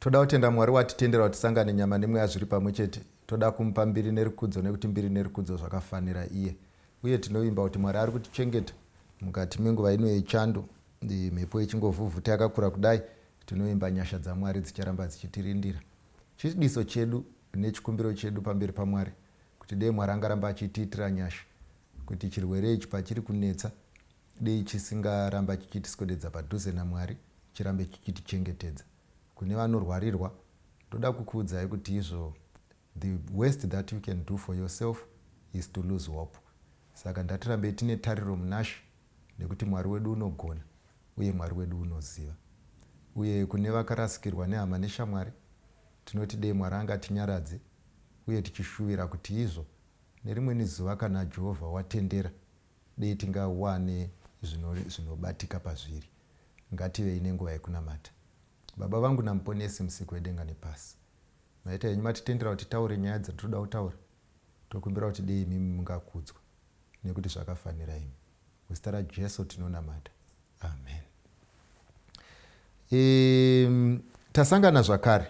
Toda kutenda Mwari watitendera kuti tisangane nyama nemweya zviri pamwe chete. Toda kumupa mbiri nerukudzo nekuti mbiri nerukudzo zvakafanira iye. Uye tinovimba kuti Mwari ari kutichengeta mukati menguva ino yechando, mhepo ichingovhuvhuta yakakura kudai. Tinovimba nyasha dzaMwari dzicharamba dzichitirindira. Chidiso chedu nechikumbiro chedu pamberi paMwari kuti dei Mwari angaramba achitiitira nyasha kuti chirwere ichi pachiri kunetsa dei chisingaramba chichitiswededza padhuze naMwari, chirambe chichitichengetedza. Kune vanorwarirwa, ndoda kukuudzai kuti izvo the worst that you can do for yourself is to lose hope. Saka ndatirambei tine tariro munaShe nekuti Mwari wedu unogona uye Mwari wedu unoziva. Uye kune vakarasikirwa nehama neshamwari, tinoti dei Mwari angatinyaradze uye tichishuvira kuti izvo nerimweni zuva kana Jehovha watendera dei tingawane zvinobatika pazviri. Ngativei nenguva yekunamata. Baba vangu naMuponesi, Musiki wedenga nepasi, maita henyu matitendera kuti titaure nyaya dzatinoda kutaura. Tokumbira kuti dei imimi mungakudzwa nekuti zvakafanira imi. Muzita raJesu tinonamata, amen. Tasangana zvakare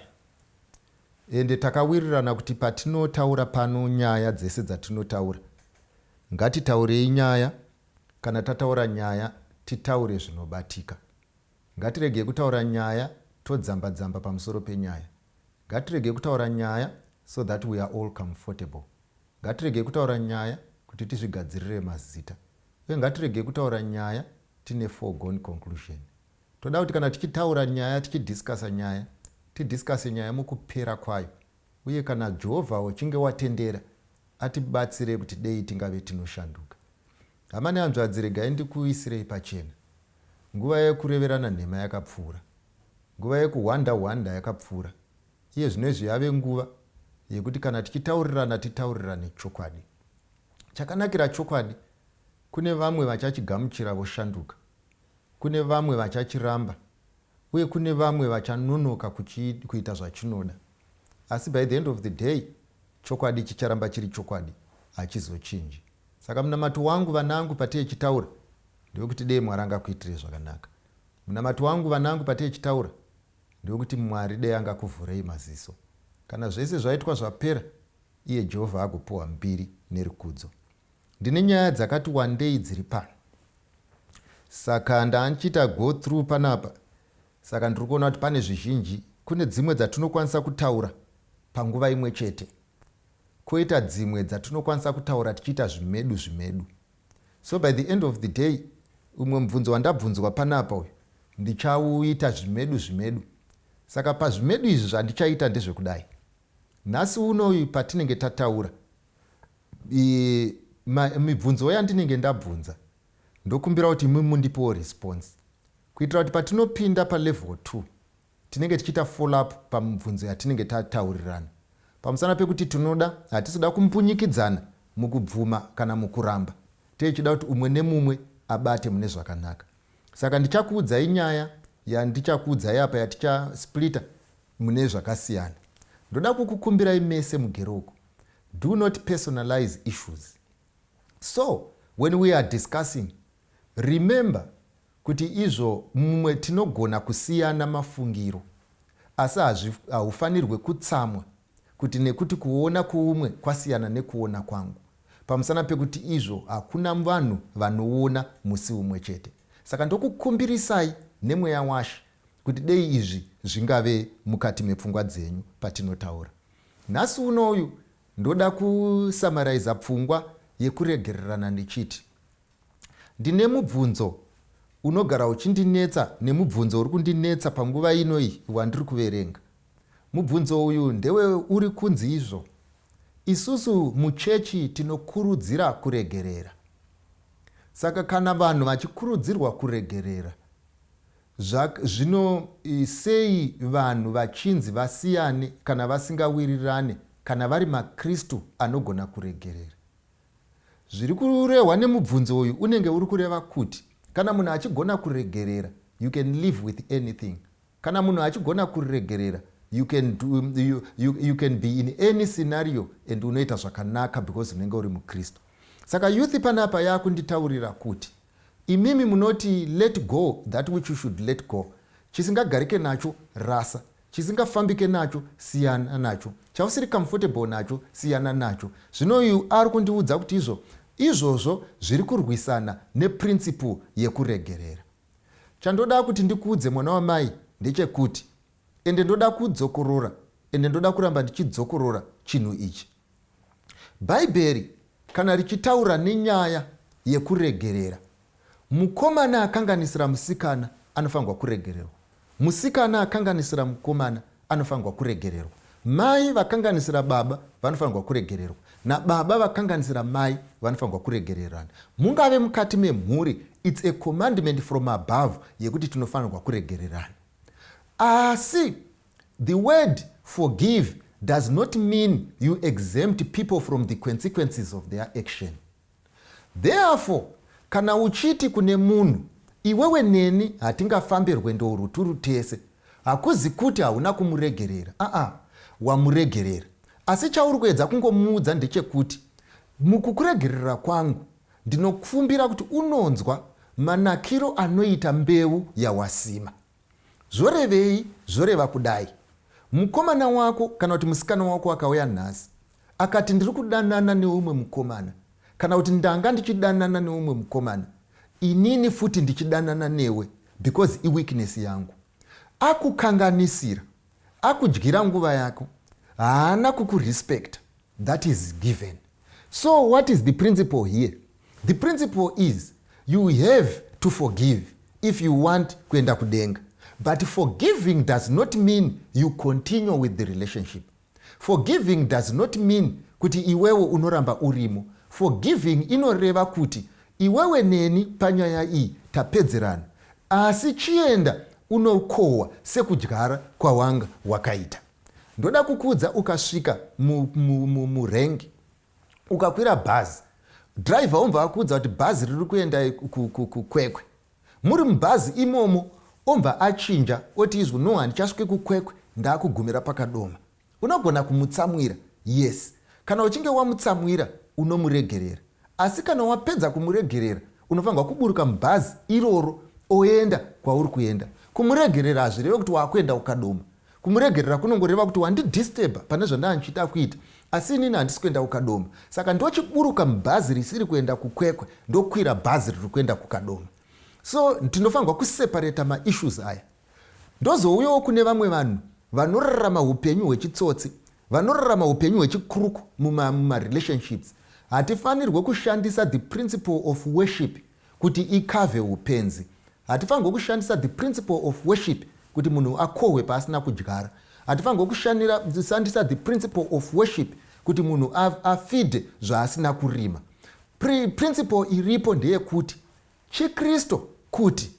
ende takawirirana kuti patinotaura pano nyaya dzese dzatinotaura ngatitaurei nyaya. Kana tataura nyaya, titaure zvinobatika. Ngatiregei kutaura nyaya todzamba dzamba pamusoro penyaya. Ngatiregei kutaura nyaya so that we are all comfortable. Ngatiregei kutaura nyaya kuti tizvigadzirire mazita. Uye ngatiregei kutaura nyaya tine foregone conclusion. Toda kuti kana tichitaura nyaya, tichidiscussa nyaya, tidiscusse nyaya mukupera kwayo. Uye kana Jehovha uchinge watendera, atibatsire kuti dei tingave tinoshanduka. Hama nehanzvadzi, regai ndikuisirei pachena. Nguva yekureverana nhema yakapfuura. Nguva yekuhwanda hwanda yakapfuura. Iye zvino izvi yave nguva yekuti kana tichitaurirana titaurirane chokwadi. Chakanakira chokwadi, kune vamwe vachachigamuchira voshanduka. Kune vamwe vachachiramba uye kune vamwe vachanonoka kuita zvachinoda. Asi by the end of the day chokwadi chicharamba chiri chokwadi, hachizochinji. Saka munamato wangu vanangu pateichitaura ndewekuti dei Mwari angakuitirei zvakanaka. Munamato wangu vanangu pateichitaura ndewekuti Mwari dei angakuvhurei maziso. Kana zvese zvaitwa zvapera, iye Jehovha agopuwa mbiri nerukudzo. Ndine nyaya dzakati wandei dziri pano. Saka ndandichiita go through panapa, saka ndiri kuona kuti pane zvizhinji. Kune dzimwe dzatinokwanisa kutaura panguva imwe chete, koita dzimwe dzatinokwanisa kutaura tichiita zvimedu zvimedu. So by the end of the day, umwe mubvunzo wandabvunzwa panapa uyu ndichauita zvimedu zvimedu. Saka pazvimedu izvi zvandichaita ndezvekudai. Nhasi unoyu patinenge tataura mibvunzo yandinenge ndabvunza, ndokumbira kuti imi mundipewo response kuitira kuti patinopinda palevel 2 tinenge tichiita follow up pamibvunzo yatinenge tataurirana, pamusana pekuti tinoda hatisi kumbunyikidzana mukubvuma kana mukuramba, tichida kuti umwe nemumwe abate mune zvakanaka. Saka ndichakuudzai nyaya yandichakuudzai apa yatichasplita mune zvakasiyana. Ndoda kukukumbirai mese mugere uko, do not personalize issues. So when we are discussing, remember kuti izvo mumwe tinogona kusiyana mafungiro, asi haufanirwe kutsamwa kuti nekuti kuona kuumwe kwasiyana nekuona kwangu, pamusana pekuti izvo hakuna vanhu vanoona musi umwe chete. Saka ndokukumbirisai nemweya waShe kuti dei izvi zvingave mukati mepfungwa dzenyu patinotaura nhasi unoyu. Ndoda kusummariza pfungwa yekuregererana ndichiti ndine mubvunzo unogara uchindinetsa nemubvunzo uri kundinetsa panguva ino iyi wandiri kuverenga. Mubvunzo uyu ndewe uri kunzi izvo isusu muchechi tinokurudzira kuregerera. Saka kana vanhu vachikurudzirwa kuregerera, zvino sei vanhu vachinzi vasiyane kana vasingawirirane kana vari maKristu anogona kuregerera? Zviri kurehwa nemubvunzo uyu unenge uri kureva kuti kana munhu achigona kuregerera, you can live with anything. Kana munhu achigona kuregerera, you can be in any scenario and unoita zvakanaka because unenge uri muKristu. Saka youth panapa yakunditaurira kuti imimi munoti let go that which you should let go, chisingagarike nacho rasa. Chisingafambike nacho, siyana nacho. Chausiri comfortable nacho, siyana nacho. Zvino uyu ari kundiudza kuti izvo izvozvo zviri kurwisana neprinciple yekuregerera. Chandoda kuti ndikuudze, mwana wamai, ndechekuti, ende ndoda kudzokorora, ende ndoda kuramba ndichidzokorora chinhu ichi: Bhaibheri kana richitaura nenyaya yekuregerera, mukomana akanganisira musikana anofanirwa kuregererwa, musikana akanganisira mukomana anofanirwa kuregererwa, mai vakanganisira baba vanofanirwa kuregererwa, nababa vakanganisira mai vanofanirwa kuregererana. Mungave mukati memhuri, it's a commandment from above yekuti tinofanirwa kuregererana. Asi the word "forgive" does not mean you exempt people from the consequences of their action. Therefore, kana uchiti kune munhu, "Iwewe neni hatingafambe rwendo urwu turi tese," hakuzi kuti hauna kumuregerera. Aa, wamuregerera, asi chauri kuedza kungomuudza ndechekuti, mukukuregerera kwangu, ndinokumbira kuti unonzwa manakiro anoita mbeu yawasima. Zvorevei? Zvoreva kudai: mukomana wako kana kuti musikana wako akauya nhasi akati, "Ndiri kudanana neumwe mukomana," kana kuti, "Ndanga ndichidanana neumwe mukomana, inini futi ndichidanana newe," because iweakness yangu, akukanganisira, akudyira nguva yako, haana kukurespecta, that is given. So what is the principle here? The principle is you have to forgive if you want kuenda kudenga. But forgiving does not mean you continue with the relationship. Forgiving does not mean kuti iwewe unoramba urimo. Forgiving inoreva kuti iwewe neni panyaya iyi tapedzerana, asi chienda unokohwa sekudyara kwawanga wakaita. Ndoda kukuudza, ukasvika murengi, ukakwira bhazi, dhiraivha ombva akuudza kuti bhazi riri kuenda kuKwekwe. Muri mubhazi imomo, ombva achinja, oti izvo, "No, handichasvike kuKwekwe, ndaakugumira paKadoma." Unogona kumutsamwira, yes. Kana uchinge wamutsamwira, unomuregerera. Asi kana wapedza kumuregerera, unofanirwa kuburuka mubhazi iroro, oenda kwauri kuenda. Kumuregerera hazvireve kuti waakuenda kuKadoma. Kumuregerera kunongoreva kuti wandidisturba pane zvandaa ndichida kuita, asi inini handisi kuenda kuKadoma, saka ndochiburuka mubhazi risiri kuenda kuKwekwe, ndokwira bhazi riri kuenda kuKadoma. So tinofanirwa kuseparata maissues aya. Ndozouyawo kune vamwe vanhu vanorarama upenyu hwechitsotsi, vanorarama upenyu hwechikuruku mumarelationships. Hatifanirwe kushandisa the principle of worship kuti icover upenzi. Hatifanirwe kushandisa the principle of worship kuti munhu akohwe paasina kudyara. Hatifanirwe kushandisa the principle of worship kuti munhu afeede zvaasina kurima. Principle iripo ndeyekuti chiKristu, kuti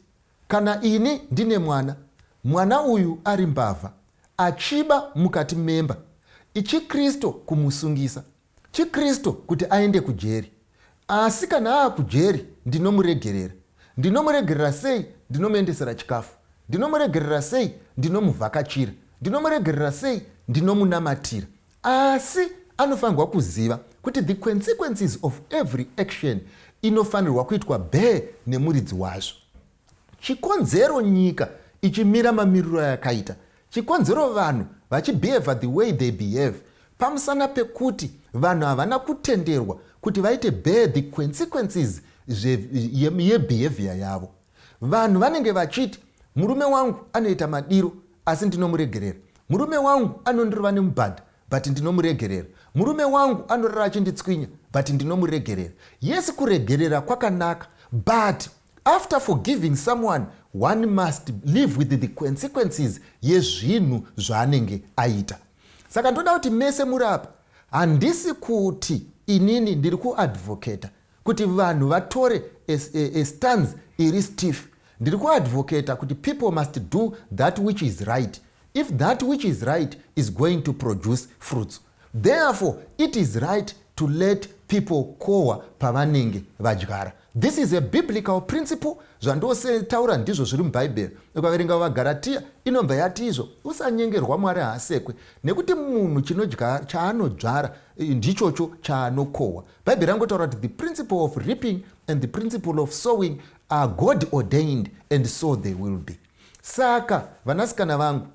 kana ini ndine mwana, mwana uyu ari mbavha, achiba mukati memba, ichiKristu kumusungisa, chiKristu kuti aende kujeri. Asi kana aakujeri, ndinomuregerera. Ndinomuregerera sei? Ndinomuendesera chikafu. Ndinomuregerera sei? Ndinomuvhakachira. Ndinomuregerera sei? Ndinomunamatira. Asi anofanirwa kuziva kuti the consequences of every action inofanirwa kuitwa bear nemuridzi wazvo. Chikonzero nyika ichimira mamiriro ayakaita, chikonzero vanhu vachibehava the way they behave, pamusana pekuti vanhu havana kutenderwa kuti vaite bear the consequences yebehavior yavo. Vanhu vanenge vachiti, "Murume wangu anoita madiro, asi ndinomuregerera. Murume wangu anondirova nemubhadha, but ndinomuregerera. Murume wangu anorara achinditswinya, but ndinomuregerera." Yes, kuregerera kwakanaka, but after forgiving someone, one must live with the consequences yezvinhu zvaanenge aita. Saka ndoda kuti mese murapa, handisi kuti inini ndiri kuadvocata kuti vanhu vatore a stance iri stiff. Ndiri kuadvocata kuti people must do that which is right if that which is right is going to produce fruits. Therefore, it is right to let people kohwa pavanenge vadyara. This is a biblical principle. Zvandosetaura ndizvo zviri mubhaibheri. Ukaverenga vaGaratiya, inobva yati izvo, "Usanyengerwa, Mwari haasekwe, nekuti munhu chaanodzvara ndichocho chaanokohwa." Bhaibheri rangotaura kuti the principle of reaping and the principle of sowing are God ordained, and so they will be. Saka vanasikana vangu,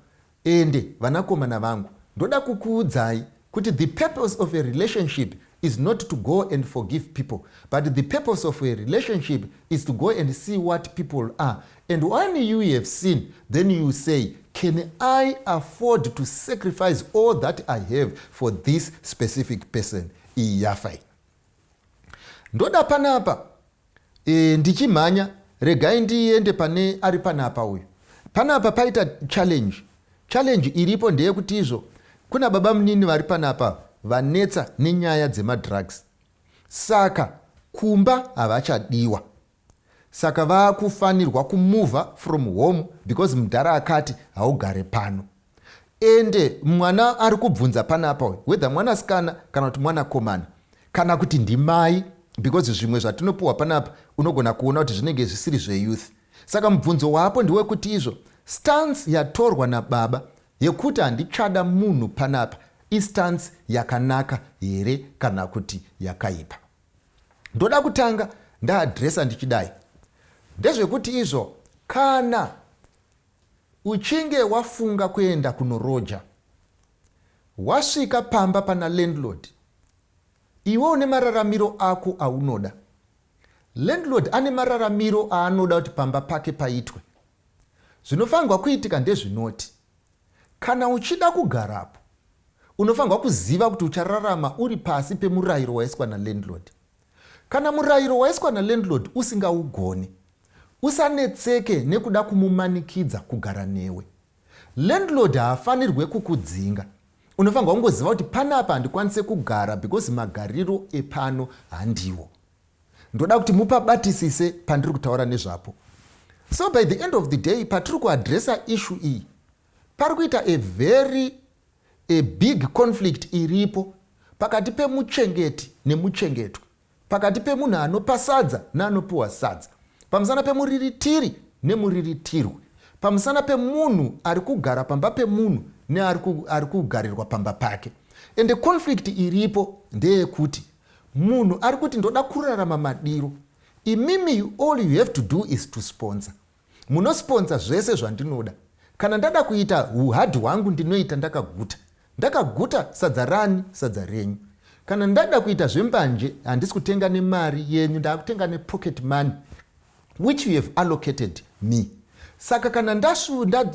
Ende vanakomana vangu, ndoda kukuudzai kuti the purpose of a relationship is not to go and forgive people, but the purpose of a relationship is to go and see what people are. And when you have seen, then you say, "Can I afford to sacrifice all that I have for this specific person?" Iyi yafa iyi. Ndoda panapa ndichimhanya, regai ndiende pane ari panapa uyu. Panapa paita challenge. Challenge iripo ndeyekuti izvo kuna baba munini vari panapa vanetsa nenyaya dzemadrugs, saka kumba havachadiwa, saka vakufanirwa kumova from home because mudhara akati haugare pano. Ende mwana ari kubvunza panapa uyu, whether mwanasikana kana kuti mwanakomana kana kuti ndimai, because zvimwe zvatinopiwa panapa unogona kuona kuti zvinenge zvisiri zveyouth. Saka mubvunzo wapo ndewekuti izvo stance yatorwa nababa yekuti handichada munhu panapa, istance yakanaka here kana kuti yakaipa? Ndoda kutanga ndaaddressa ndichidai, ndezvekuti izvo kana uchinge wafunga kuenda kunoroja, wasvika pamba pana landlord, iwe une mararamiro ako aunoda, landlord ane mararamiro aanoda kuti pamba pake paitwe. Zvinofanirwa kuitika ndezvinoti, kana uchida kugarapo, unofanirwa kuziva kuti uchararama uri pasi pemurayiro waiswa nalandlord. Kana murayiro waiswa nalandlord usingaugoni, usanetseke nekuda kumumanikidza kugara newe. Landlord haafanirwe kukudzinga. Unofanirwa kungoziva kuti panapa handikwanise kugara because magariro epano handiwo. Ndoda kuti mupabatisise pandiri kutaura nezvapo. So by the end of the day, patiri kuaddressa issue iyi, pari kuita a very a big conflict iripo pakati pemuchengeti nemuchengetwi, pakati pemunhu anopa sadza neanopiwa sadza, pamusana pemuriritiri nemuriritirwi, pamusana pemunhu ari kugara pamba pemunhu neari kugarirwa pamba pake. Ende conflict iripo ndeyekuti munhu ari kuti ndoda kurarama madiro imimi, all you have to do is to sponsor. Munosponsa zvese zvandinoda. Kana ndada kuita uhadhi hwangu, ndinoita ndakaguta. Ndakaguta sadza rani? Sadza renyu. Kana ndada kuita zvembanje, handisi kutenga nemari yenyu, ndaakutenga nepocket money which you have allocated me. Saka kana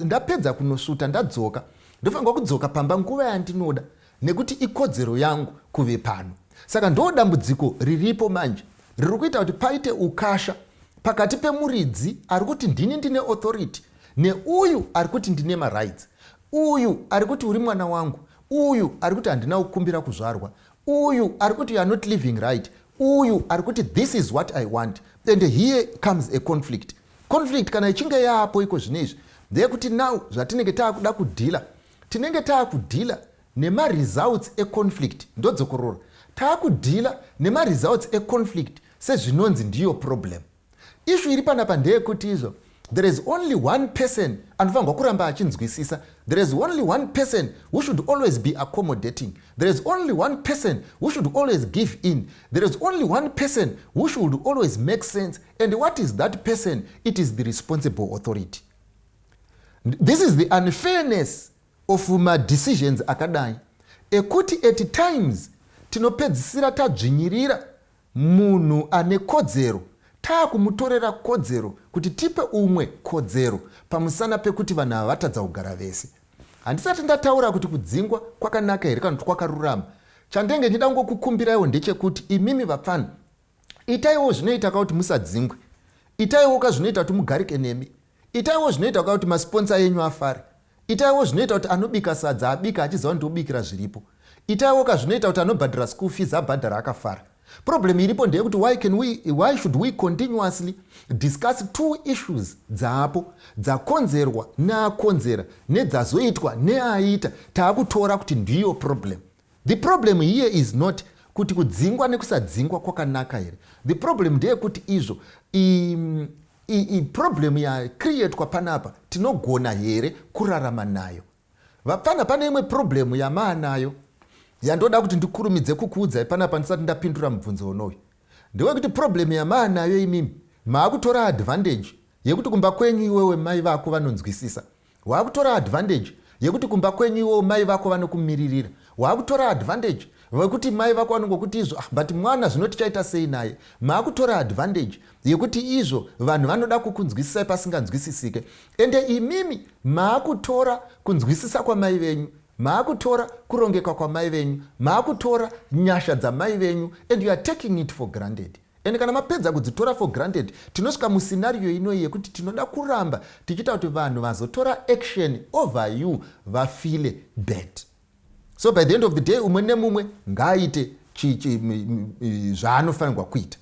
ndapedza kunosvuta, ndadzoka, ndofanirwa kudzoka pamba nguva yandinoda nekuti ikodzero yangu kuve pano. Saka ndo dambudziko riripo manje riri kuita kuti paite ukasha pakati pemuridzi ari kuti ndini ndine authority neuyu ari kuti ndine marights, uyu ari kuti uri mwana wangu, uyu ari kuti handina kukumbira kuzvarwa, uyu ari kuti you are not living right, uyu ari kuti this is what I want. And here comes a conflict. Conflict kana ichinge yaapo iko zvino izvi ndeyekuti now zvatinenge taakuda kudeala, tinenge taakudeala nemaresults econflict. Ndodzokorora, taakudeala nemaresults econflict sezvinonzi ndiyo problem. Issue iri panapa ndeyekuti izvo there is only one person anofanirwa kuramba achinzwisisa. There is only one person who should always be accommodating. There is only one person who should always give in. There is only one person who should always make sense. And what is that person? It is the responsible authority. This is the unfairness of madecisions akadai ekuti at times tinopedzisira tadzvinyirira munhu ane kodzero, taakumutorera kodzero kuti tipe umwe kodzero pamusana pekuti vanhu ava vatadza kugara vese. Handisati ndataura kuti kudzingwa kwakanaka here kana kuti kwakarurama. Chandenge ndida kungokukumbiraiwo ndechekuti imimi vapfana, itaiwo zvinoita ka kuti musadzingwe, itaiwo ka zvinoita kuti mugarike nemi, itaiwo zvinoita ka kuti masponsor enyu afare, itaiwo zvinoita kuti anobika sadza abika achiziva ndobikira zviripo, itaiwo ka zvinoita kuti anobhadhara school fees abhadhara akafara. Problem iripo ndeyekuti why should we continuously discuss two issues dzapo dzakonzerwa neakonzera nedzazoitwa neaita, taakutora kuti ndiyo problem? The problem here is not kuti kudzingwa nekusadzingwa kwakanaka here. The problem ndeyekuti izvo problem yacreatwa panapa, tinogona here kurarama nayo? Vapfana, pane imwe problem yamaanayo yandoda kuti ndikurumidze kukuudzai panapa ndisati ndapindura mubvunzo unoyu. Ndewekuti problem yamaanayo imimi, maakutora advantage yekuti kumba kwenyu iwewe mai vako vanonzwisisa. Waakutora advantage. Yekuti kumba kwenyu iwo mai vako vanokumiririra, waakutora advantage vekuti mai vako vanongokuti izvo, "Ah, but mwana zvino tichaita sei naye?" Maakutora advantage yekuti izvo vanhu vanoda kukunzwisisai pasinganzwisisike. Ende imimi maakutora kunzwisisa kwamai venyu, maakutora kurongeka kwamai venyu, maakutora nyasha dzamai venyu, and you are taking it for granted. Ende kana mapedza kudzitora for granted, tinosvika muscenario inoi yekuti tinoda kuramba tichiita kuti vanhu vazotora action over you vafeel bad. So by the end of the day, umwe nemumwe ngaaite zvaanofanirwa kuita.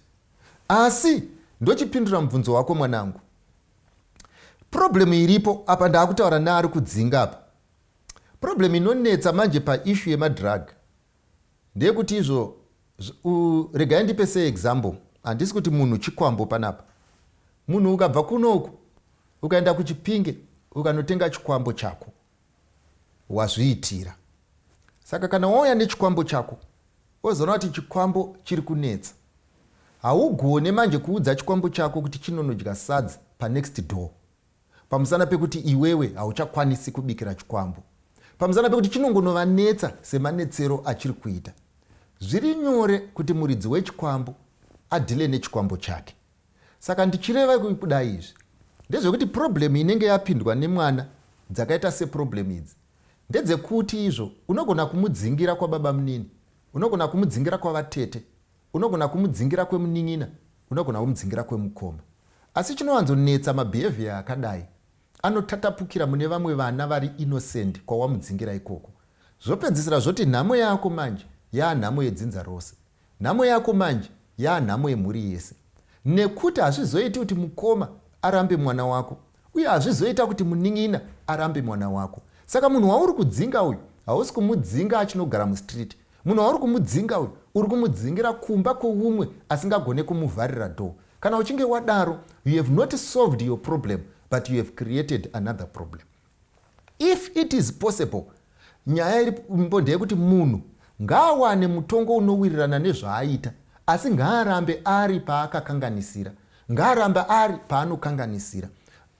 Asi ndochipindura mubvunzo wako, mwanangu, problem iripo apa, ndaakutaura neari kudzinga apa. Problem inonetsa manje paissue yemadrug ndeyekuti izvo, regai ndipe seexample. Handisi kuti munhu chikwambo panapa. Munhu ukabva kunoku ukaenda kuChipinge, ukanotenga chikwambo chako, wazviitira. Saka kana wauya nechikwambo chako, wozoona kuti chikwambo chiri kunetsa, haugone manje kuudza chikwambo chako kuti chinonodya sadza panext door, pamusana pekuti iwewe hauchakwanisi kubikira chikwambo, pamusana pekuti chinongonovanetsa semanetsero achiri kuita. Zviri nyore kuti muridzi wechikwambo adeale nechikwambo chake. Saka ndichireva kudai izvi ndezvekuti problem inenge yapindwa nemwana dzakaita seproblem idzi ndedzekuti izvo unogona kumudzingira kwababa munini, unogona kumudzingira kwavatete, unogona kumudzingira kwemunin'ina, unogona kumudzingira kwemukoma. Asi chinowanzonetsa, mabehaviour akadai anotatapukira mune vamwe vana vari innocent kwawamudzingira ikoko. Zvopedzisira zvoti nhamo yako manje yaanhamo yedzinza rose, nhamo yako manje yaanhamo yemhuri yese, nekuti hazvizoiti kuti mukoma arambe mwana wako, uye hazvizoita kuti munin'ina arambe mwana wako. Saka munhu wauri kudzinga uyu, hausi kumudzinga achinogara mustreet. Munhu wauri kumudzinga uyu, uri kumudzingira kumba kweumwe asingagone kumuvharira door. Kana uchinge wadaro, you have not solved your problem, but you have created another problem. If it is possible, nyaya iripo ndeyekuti munhu ngaawane mutongo unowirirana nezvaaita, asi ngaarambe ari paakakanganisira, ngaarambe ari paanokanganisira,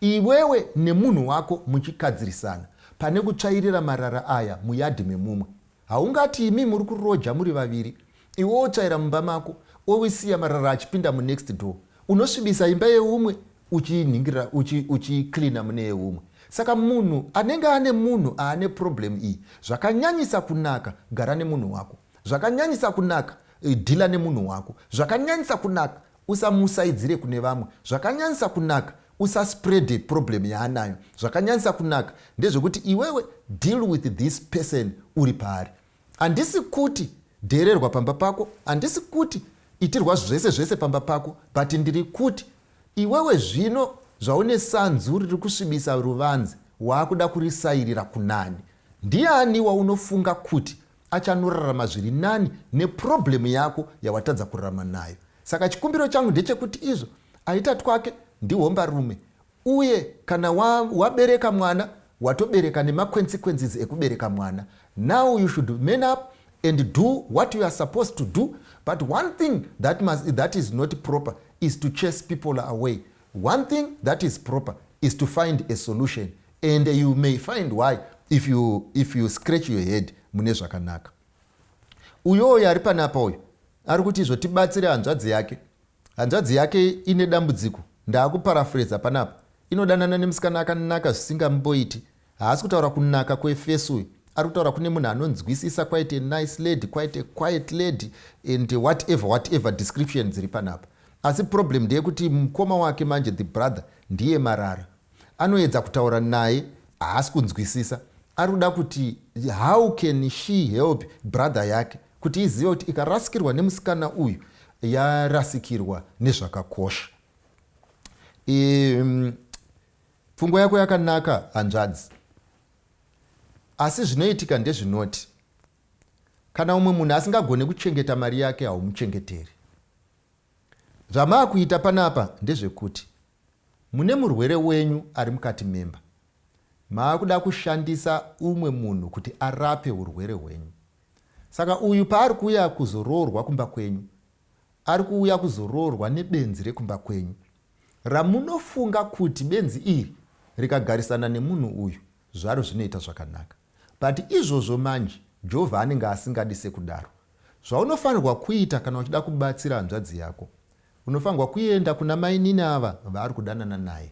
iwewe nemunhu wako muchikadzirisana, pane kutsvairira marara aya muyard memumwe. Haungati imi muri kuroja muri vaviri, iwe wotsvaira mumba mako, owisiya marara achipinda munext door. Unosvibisa imba yeumwe uchinhingira, uchicleana mune yeumwe. Saka munhu anenge ane munhu aane problem iyi, zvakanyanyisa kunaka, gara nemunhu wako. Zvakanyanyisa kunaka, deala nemunhu wako. Zvakanyanyisa kunaka, usamusaidzire kune vamwe. Zvakanyanyisa kunaka, usaspread problem yaanayo. Zvakanyanyisa kunaka ndezvekuti iwewe deal with this person uri paari. Handisi kuti dhererwa pamba pako, handisi kuti itirwa zvese zvese pamba pako, but ndiri kuti iwewe zvino zvaune sanzu riri kusvibisa ruvanze, waakuda kurisairira kunani? Ndiani waunofunga kuti achanorarama zviri nani neproblem yako yawatadza kurarama nayo? Saka chikumbiro changu ndechekuti izvo aita twake ndihombarume, uye kana wabereka mwana, watobereka nemaconsequences ekubereka mwana. Now you should man up and do what you are supposed to do. But one thing that is not proper is to chase people away. One thing that is proper is to find a solution, and you may find why if you scratch your head mune zvakanaka. Uyoyo ari panapa uyu ari kuti izvo tibatsire hanzvadzi yake. Hanzvadzi yake ine dambudziko, ndaakuparaphrasa panapa. Inodanana nemusikana akanaka zvisingamboiti. Haasi kutaura kunaka kweface uyu, ari kutaura kune munhu anonzwisisa, quite a nice lady, quite a quiet lady, and whatever whatever description dziri panapa. Asi problem ndeyekuti mukoma wake manje, the brother, ndiye marara. Anoedza kutaura naye, haasi kunzwisisa. Ari kuda kuti how can she help brother yake kuti izive kuti ikarasikirwa nemusikana uyu, yarasikirwa nezvakakosha. Pfungwa yako yakanaka, hanzvadzi, asi zvinoitika ndezvinoti kana umwe munhu asingagone kuchengeta mari yake, haumuchengeteri. Zvamaakuita panapa ndezvekuti mune murwere wenyu ari mukati memba, maakuda kushandisa umwe munhu kuti arape urwere hwenyu. Saka uyu paari kuuya kuzoroorwa kumba kwenyu, ari kuuya kuzoroorwa nebenzi rekumba kwenyu ramunofunga kuti benzi iri rikagarisana nemunhu uyu. Zvaro zvinoita zvakanaka, but izvozvo manje Jehovha anenge asingadi sekudaro. Zvaunofanirwa kuita kana uchida kubatsira hanzvadzi yako, unofanirwa kuenda kuna mainini ava vaari kudanana naye,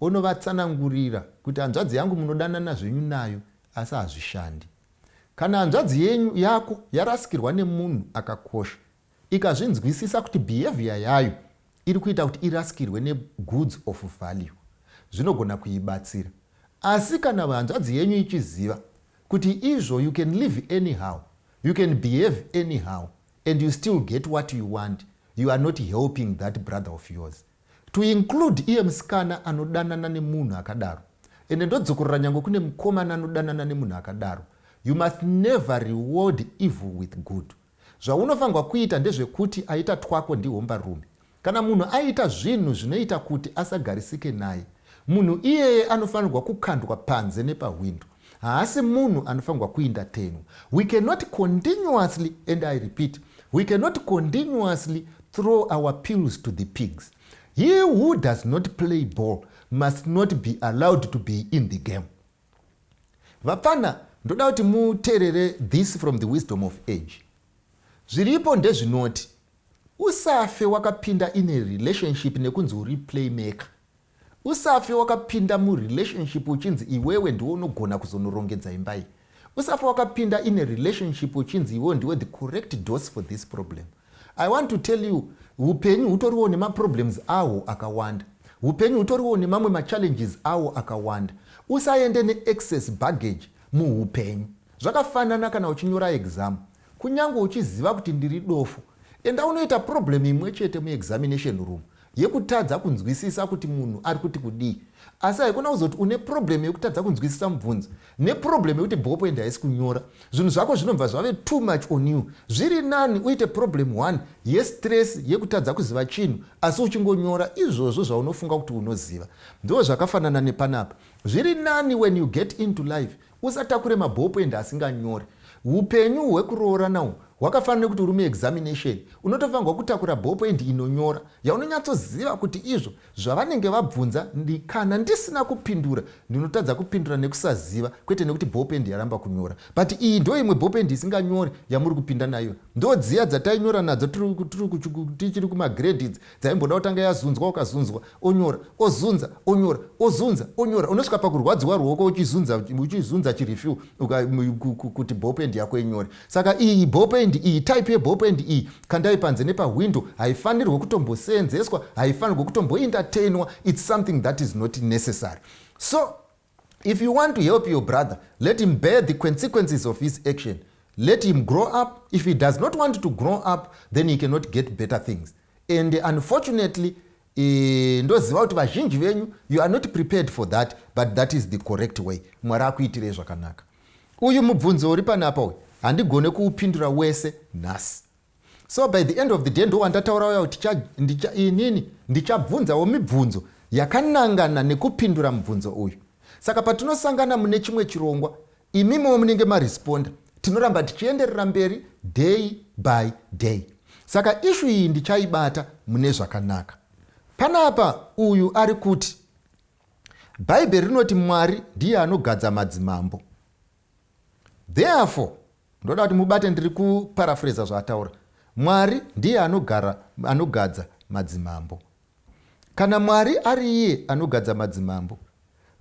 onovatsanangurira kuti hanzvadzi yangu munodanana zvenyu nayo, asi hazvishandi. Kana hanzvadzi yenyu yako yarasikirwa nemunhu akakosha, ikazvinzwisisa kuti behavior yayo iri kuita kuti irasikirwe negoods of value, zvinogona kuibatsira. Asi kana hanzvadzi yenyu ichiziva kuti izvo you can live anyhow, you can behave anyhow and you still get what you want, you are not helping that brother of yours, to include iye musikana anodanana nemunhu akadaro. Ende ndodzokorora, nyange kune mukomana anodanana nemunhu akadaro, you must never reward evil with good. Zvaunofanirwa kuita ndezvekuti aita twako ndihombarume. Kana munhu aita zvinhu zvinoita kuti asagarisike naye, munhu iyeye anofanirwa kukandwa panze nepahwindo. Haasi munhu anofanirwa kuentertainwa. We cannot continuously, and I repeat, we cannot continuously throw our pills to the pigs. He who does not play ball must not be allowed to be in the game. Vapfana, ndoda kuti muteerere this from the wisdom of age. Zviripo ndezvinoti usafe wakapinda in a relationship nekunzi uri playmaker. Usafe wakapinda murelationship uchinzi iwewe ndiwe unogona kuzonorongedza imba iyi. Usafe wakapinda in a relationship uchinzi iwewe ndiwe the correct dose for this problem. I want to tell you, upenyu hutoriwo nemaproblems ahwo akawanda. Upenyu hutoriwo nemamwe machallenges awo akawanda. Usaende neexcess baggage muupenyu. Zvakafanana kana uchinyora exam, kunyange uchiziva kuti ndiri dofo, enda unoita problem imwe chete muexamination room yekutadza kunzwisisa kuti munhu ari kuti kudii. Asi haikona kuzoti une problem yekutadza kunzwisisa mubvunzo neproblem yekuti ballpoint haisi kunyora, zvinhu zvako zvinobva zvave too much on you. Zviri nani uite problem one yestress yekutadza kuziva chinhu, asi uchingonyora izvozvo zvaunofunga kuti unoziva. Ndo zvakafanana nepanapa. Zviri nani when you get into life usatakure maballpoint asinganyori. Upenyu hwekuroora nawo hwakafanana nekuti uri muexamination. Unotofanirwa kutakura ballpoint inonyora, yaunonyatsoziva kuti izvo zvavanenge vabvunza, kana ndisina kupindura, ndinotadza kupindura nekusaziva, kwete nekuti ballpoint yaramba kunyora. But iyi ndo imwe ballpoint isinganyori yamuri kupinda nayo. Ndo dziya dzatainyora nadzo tichiri kumagrades, dzaimboda kutanga yazunzwa, ukazunzwa onyora, ozunza onyora, ozunza onyora, unosvika pakurwadziwa ruoko uchizunza chirefill kuti ballpoint yako inyore. Saka iyi ballpoint iyi, type yeballpoint iyi, kandai panze nepahwindo. Haifanirwe kutomboseenzeswa, haifanirwe kutomboentertainwa. It's something that is not necessary. So if you want to help your brother, let him bear the consequences of his action. Let him grow up. If he does not want to grow up, then he cannot get better things. And unfortunately, ndoziva kuti vazhinji venyu, you are not prepared for that, but that is the correct way. Mwari akuitirei zvakanaka. Uyu mubvunzo uri panapa uyu handigone kuupindura wese nhasi. So by the end of the day, ndo wandataura uya kuti inini ndichabvunzawo mibvunzo yakanangana nekupindura mubvunzo uyu. Saka patinosangana mune chimwe chirongwa, imimiwo munenge maresponda. Tinoramba tichienderera mberi day by day. Saka issue iyi ndichaibata mune zvakanaka. Panapa uyu ari kuti Bhaibheri rinoti Mwari ndiye anogadza madzimambo. Therefore, ndoda kuti mubate, ndiri kuparaphrasa zvaataura, Mwari ndiye anogara anogadza madzimambo. Kana Mwari ari iye anogadza madzimambo,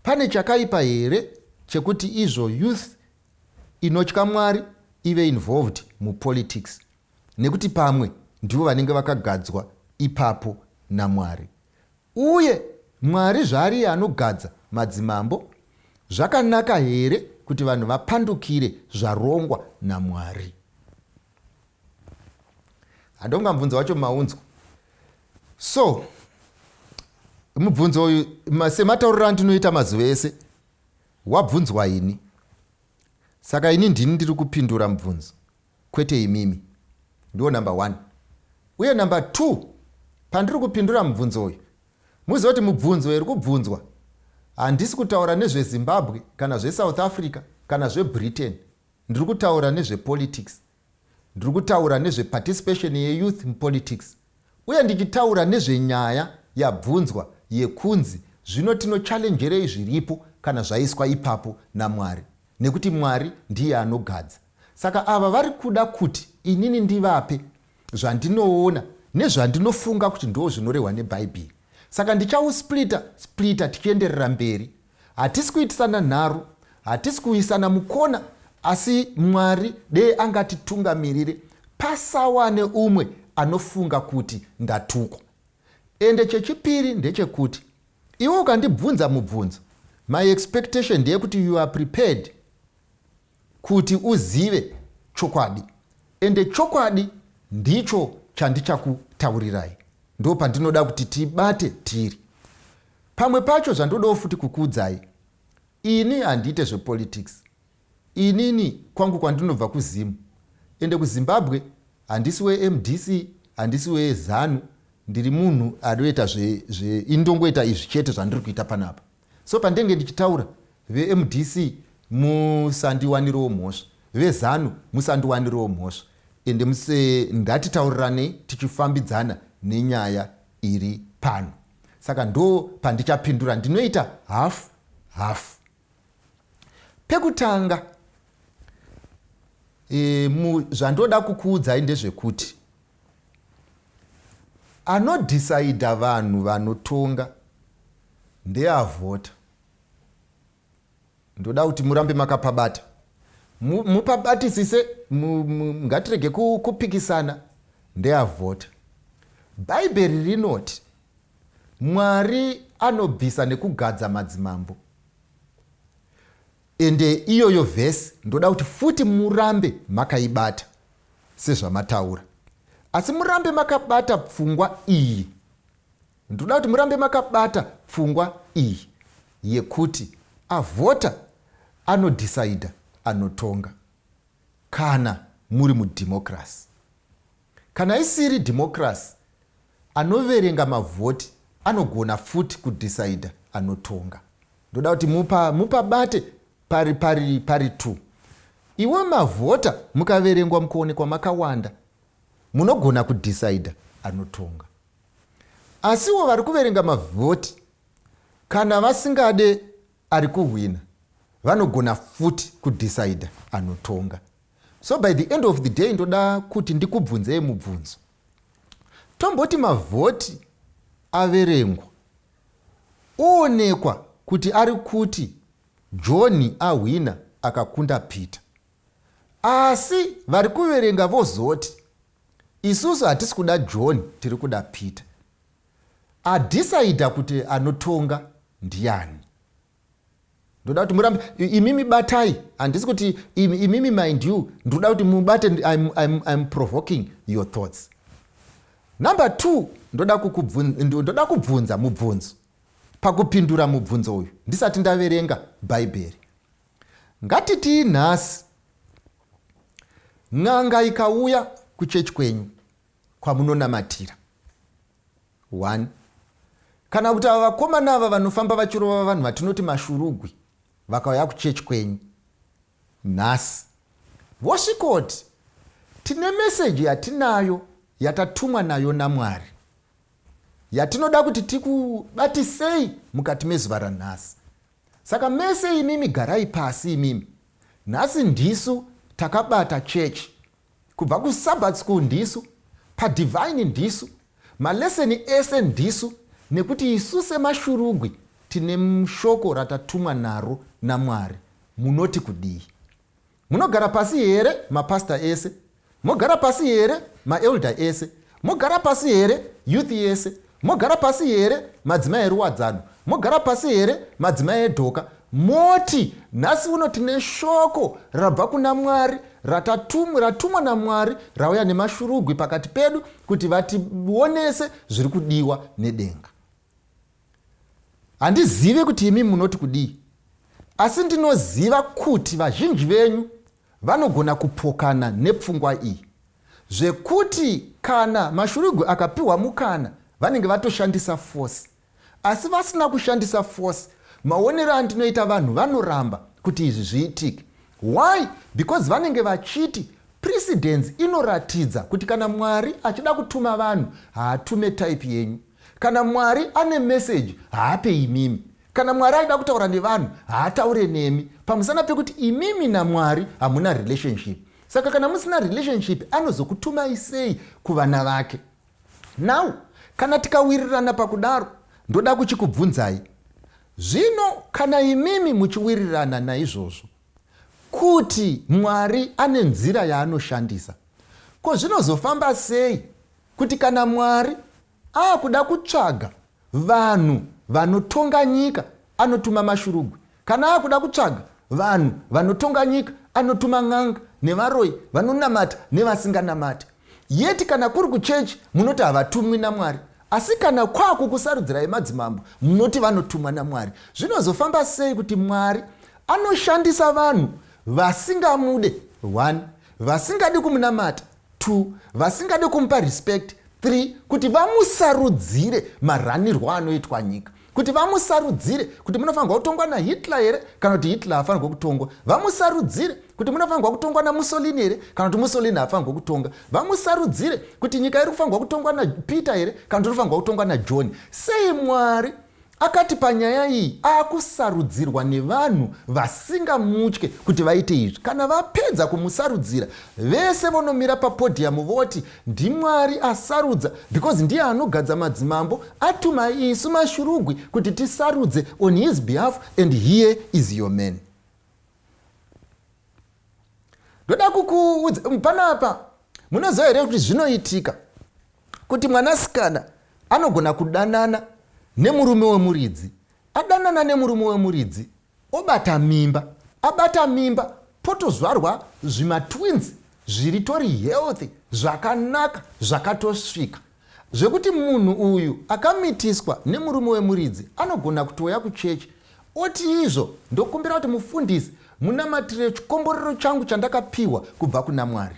pane chakaipa here chekuti izvo youth inotya Mwari ive involved mupolitics, nekuti pamwe ndivo vanenge vakagadzwa ipapo naMwari? Uye Mwari zvaari iye anogadza madzimambo, zvakanaka here kuti vanhu vapandukire zvarongwa naMwari? Handonga mubvunzo wacho maunzwa. So mubvunzo uyu, sematauriro andinoita mazuva ese, wabvunzwa ini. Saka ini ndini ndiri kupindura mubvunzo, kwete imimi. Ndiwo number one. Uye number two, pandiri kupindura mubvunzo uyu, muzive kuti mubvunzo iri kubvunzwa, handisi kutaura nezveZimbabwe kana zveSouth Africa kana zveBritain. Ndiri kutaura nezvepolitics, ndiri kutaura nezveparticipation yeyouth mupolitics, uye ndichitaura nezvenyaya yabvunzwa yekunzi zvino tinochallengerei zviripo. kana zvaiswa ipapo naMwari, nekuti Mwari ndiye anogadza. Saka ava vari kuda kuti inini ndivape zvandinoona nezvandinofunga kuti ndo zvinorehwa neBhaibheri. Saka ndichausplita splita tichienderera mberi. Hatisi kuitisana nharo, hatisi kuisana mukona, asi Mwari dei angatitungamirire pasawane umwe anofunga kuti ndatukwa. Ende chechipiri ndechekuti iwe ukandibvunza mubvunzo, my expectation ndeyekuti you are prepared kuti uzive chokwadi, ende chokwadi ndicho chandichakutaurirai. Ndo pandinoda kuti tibate tiri pamwe pacho. Zvandodawo futi kukuudzai, ini handiite zvepolitics. Inini kwangu kwandinobva kuZimu, ende kuZimbabwe handisi weMDC, handisi weZANU. Ndiri munhu anoita indongoita izvi chete zvandiri kuita panapa. So pandenge ndichitaura, veMDC musandiwanirewo mhosva, veZANU musandiwanirewo mhosva, ende ngatitauriranei tichifambidzana nenyaya iri pano. Saka ndo pandichapindura, ndinoita half half. Pekutanga, zvandoda kukuudzai ndezvekuti anodhisaidha vanhu vanotonga ndeavhota. Ndoda kuti murambe makapabata, mupabatisise, ngatirege kupikisana. Ndeavhota. Bhaibheri rinoti Mwari anobvisa nekugadza madzimambo. Ende iyoyo vhesi ndoda kuti futi murambe makaibata sezvamataura, asi murambe makabata pfungwa iyi. Ndoda kuti murambe makabata pfungwa iyi yekuti avhota anodhisaidha anotonga kana muri mudhimokirasi. Kana isiri dhimokirasi, anoverenga mavhoti anogona futi kudhisaidha anotonga. Ndoda kuti mupabate pari two. Iwe mavhota mukaverengwa mukuonekwa makawanda, munogona kudhisaidha anotonga. Asiwo vari kuverenga mavhoti, kana vasingade ari kuhwina, vanogona futi kudhisaidha anotonga. So by the end of the day, ndoda kuti ndikubvunzei mubvunzo. Tomboti mavhoti averengwa, oonekwa kuti ari kuti John ahwina, akakunda Peter, asi vari kuverenga vozoti isusu hatisi kuda John, tiri kuda Peter. Adhisaidha kuti anotonga ndiani? Ndoda kuti murambe imimi batai. Handisi kuti imimi, mind you, ndoda kuti mubate. I'm provoking your thoughts. Number two, ndoda kubvunza mubvunzo. Pakupindura mubvunzo uyu, ndisati ndaverenga Bhaibheri, ngatitii nhasi n'anga ikauya kuchechi kwenyu kwamunonamatira, one, kana kuti ava vakomana ava vanofamba vachirova vanhu vatinoti mashurugwi vakauya kuchechi kwenyu nhasi, vosvikoti tine meseji yatinayo, yatatumwa nayo naMwari, yatinoda kuti tikubatisei mukati mezuva ranhasi. Saka mese imimi garai pasi. Imimi nhasi ndisu takabata chechi, kubva kuSabbath school ndisu, padivine ndisu, maleseni ese ndisu, nekuti isu semashurugwi tine shoko ratatumwa naro naMwari. Munoti kudii? Munogara pasi here mapasta ese? Mogara pasi here maelder ese? Mogara pasi here youth yese? Mogara pasi here madzimai eruwadzano? Mogara pasi here madzimai edhoka? Moti nhasi uno tine shoko rabva kuna Mwari, ratumwa naMwari, rauya nemashurugwi pakati pedu kuti vationese zviri kudiwa nedenga. Handizivi kuti imi munoti kudii, asi ndinoziva kuti vazhinji venyu vanogona kupokana nepfungwa iyi, zvekuti kana mashurugwi akapiwa mukana vanenge vatoshandisa force. Asi vasina kushandisa force, maonero andinoita, vanhu vanoramba kuti izvi zviitike. Why? Because vanenge vachiti precedence inoratidza kuti kana Mwari achida kutuma vanhu, haatume type yenyu. Kana Mwari ane meseji, haape imimi. Kana Mwari aida kutaura nevanhu, haataure nemi, pamusana pekuti imimi naMwari hamuna relationship. Saka kana musina relationship, anozokutumai sei kuvana vake? Now kana tikawirirana pakudaro, ndoda kuchikubvunzai zvino, kana imimi muchiwirirana naizvozvo kuti Mwari ane nzira yaanoshandisa, ko zvinozofamba sei kuti kana Mwari aakuda kutsvaga vanhu vanotonga nyika, anotuma mashurugwi? Kana aakuda kutsvaga vanhu vanotonga nyika, anotuma n'anga nevaroi, vanonamata nevasinganamati. Yeti kana kuri kuchechi, munoti havatumwi naMwari, asi kana kwakukusarudzirai madzimambo, munoti vanotumwa naMwari. Zvinozofamba sei kuti Mwari anoshandisa vanhu vasingamude, one, vasingadi kumunamata, two, vasingadi kumupa respect, three, kuti vamusarudzire maranirwo anoitwa nyika, kuti vamusarudzire kuti munofanirwa kutongwa naHitler here kana kuti Hitler haafanirwa kutongwa, vamusarudzire kuti munofanirwa kutongwa naMussolini here kana kuti Mussolini haafanirwa kutonga, vamusarudzire kuti nyika iri kufanirwa kutongwa naPeter here kana kuti inofanirwa kutongwa naJohn? Sei Mwari akati panyaya iyi aakusarudzirwa nevanhu vasingamutye kuti vaite izvi? Kana vapedza kumusarudzira, vese vonomira papodium voti ndiMwari asarudza, because ndiye anogadza madzimambo, atuma isu mashurugwi kuti tisarudze on his behalf, and here is your man. Ndoda kukuudza panapa, munoziva here kuti zvinoitika kuti mwanasikana anogona kudanana nemurume wemuridzi, adanana nemurume wemuridzi, obata mimba, abata mimba, potozvarwa zvimatwins zviri tori healthy zvakanaka, zvakatosvika, zvekuti munhu uyu akamitiswa nemurume wemuridzi anogona kutouya kuchechi oti izvo, "Ndokumbira kuti mufundisi munamatire chikomborero changu chandakapiwa kubva kuna Mwari"?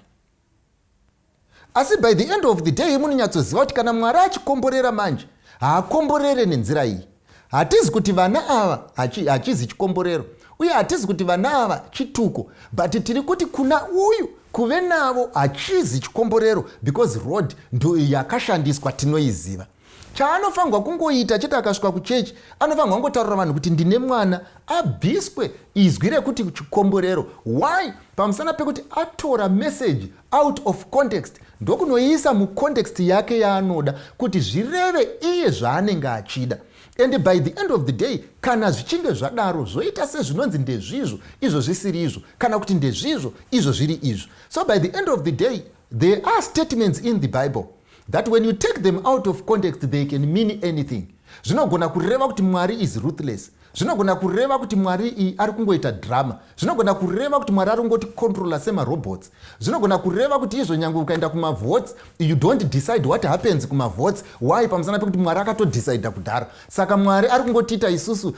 Asi by the end of the day, munonyatsoziva kuti kana Mwari achikomborera manje, haakomborere nenzira iyi. Hatizi kuti vana ava hachizi chikomborero, uye hatizi kuti vana ava chituko, but tiri kuti kuna uyu kuve navo hachizi chikomborero, because road ndo yakashandiswa tinoiziva. Chaanofanirwa kungoita chete, akasvika kuchechi, anofanirwa kungotaurira vanhu kuti ndine mwana, abviswe izwi rekuti chikomborero. Why? Pamusana pekuti atora message out of context, ndokunoiisa mucontext yake yaanoda kuti zvireve iye zvaanenge achida. And by the end of the day, kana zvichinge zvadaro, zvoita sezvinonzi ndezvizvo, izvo zvisiri izvo, kana kuti ndezvizvo, izvo zviri izvo. So by the end of the day, there are statements in the Bible that when you take them out of context, they can mean anything. Zvinogona kureva kuti Mwari is ruthless, zvinogona kureva kuti Mwari ari kungoita drama, zvinogona kureva kuti Mwari ari kungoticontrola semarobots, zvinogona kureva kuti izvo nyange ukaenda kumavotes, you don't decide what happens kumavotes. Why? Pamusana pekuti Mwari akatodecida kudhara. Saka Mwari ari kungotiita isusu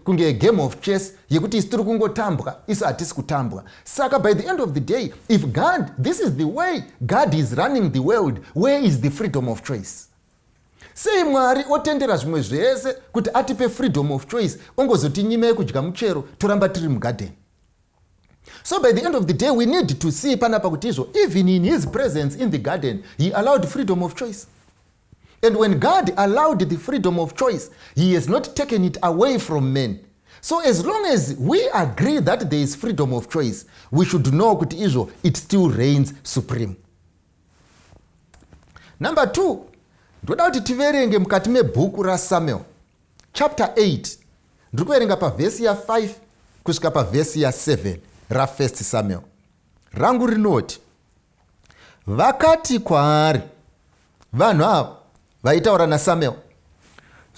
kunge game of chess yekuti isu tiri kungotambwa, isu hatisi kutambwa. Saka by the end of the day, if God, this is the way God is running the world, where is the freedom of choice? Sei Mwari otendera zvimwe zvese kuti atipe freedom of choice, ongozotinyimei kudya muchero, toramba tiri mugadheni? So by the end of the day, we need to see panapa kuti izvo even in his presence in the garden, he allowed freedom of choice. And when God allowed the freedom of choice, he has not taken it away from men. So as long as we agree that there is freedom of choice, we should know kuti izvo it still reigns supreme. Number two, ndoda kuti tiverenge mukati mebhuku raSamuel chapter 8. Ndiri kuverenga pavhesi ya5 kusvika pavhesi ya7 raFirst Samuel. Rangu rinoti, "Vakati kwaari," vanhu ava vaitaura naSamuel,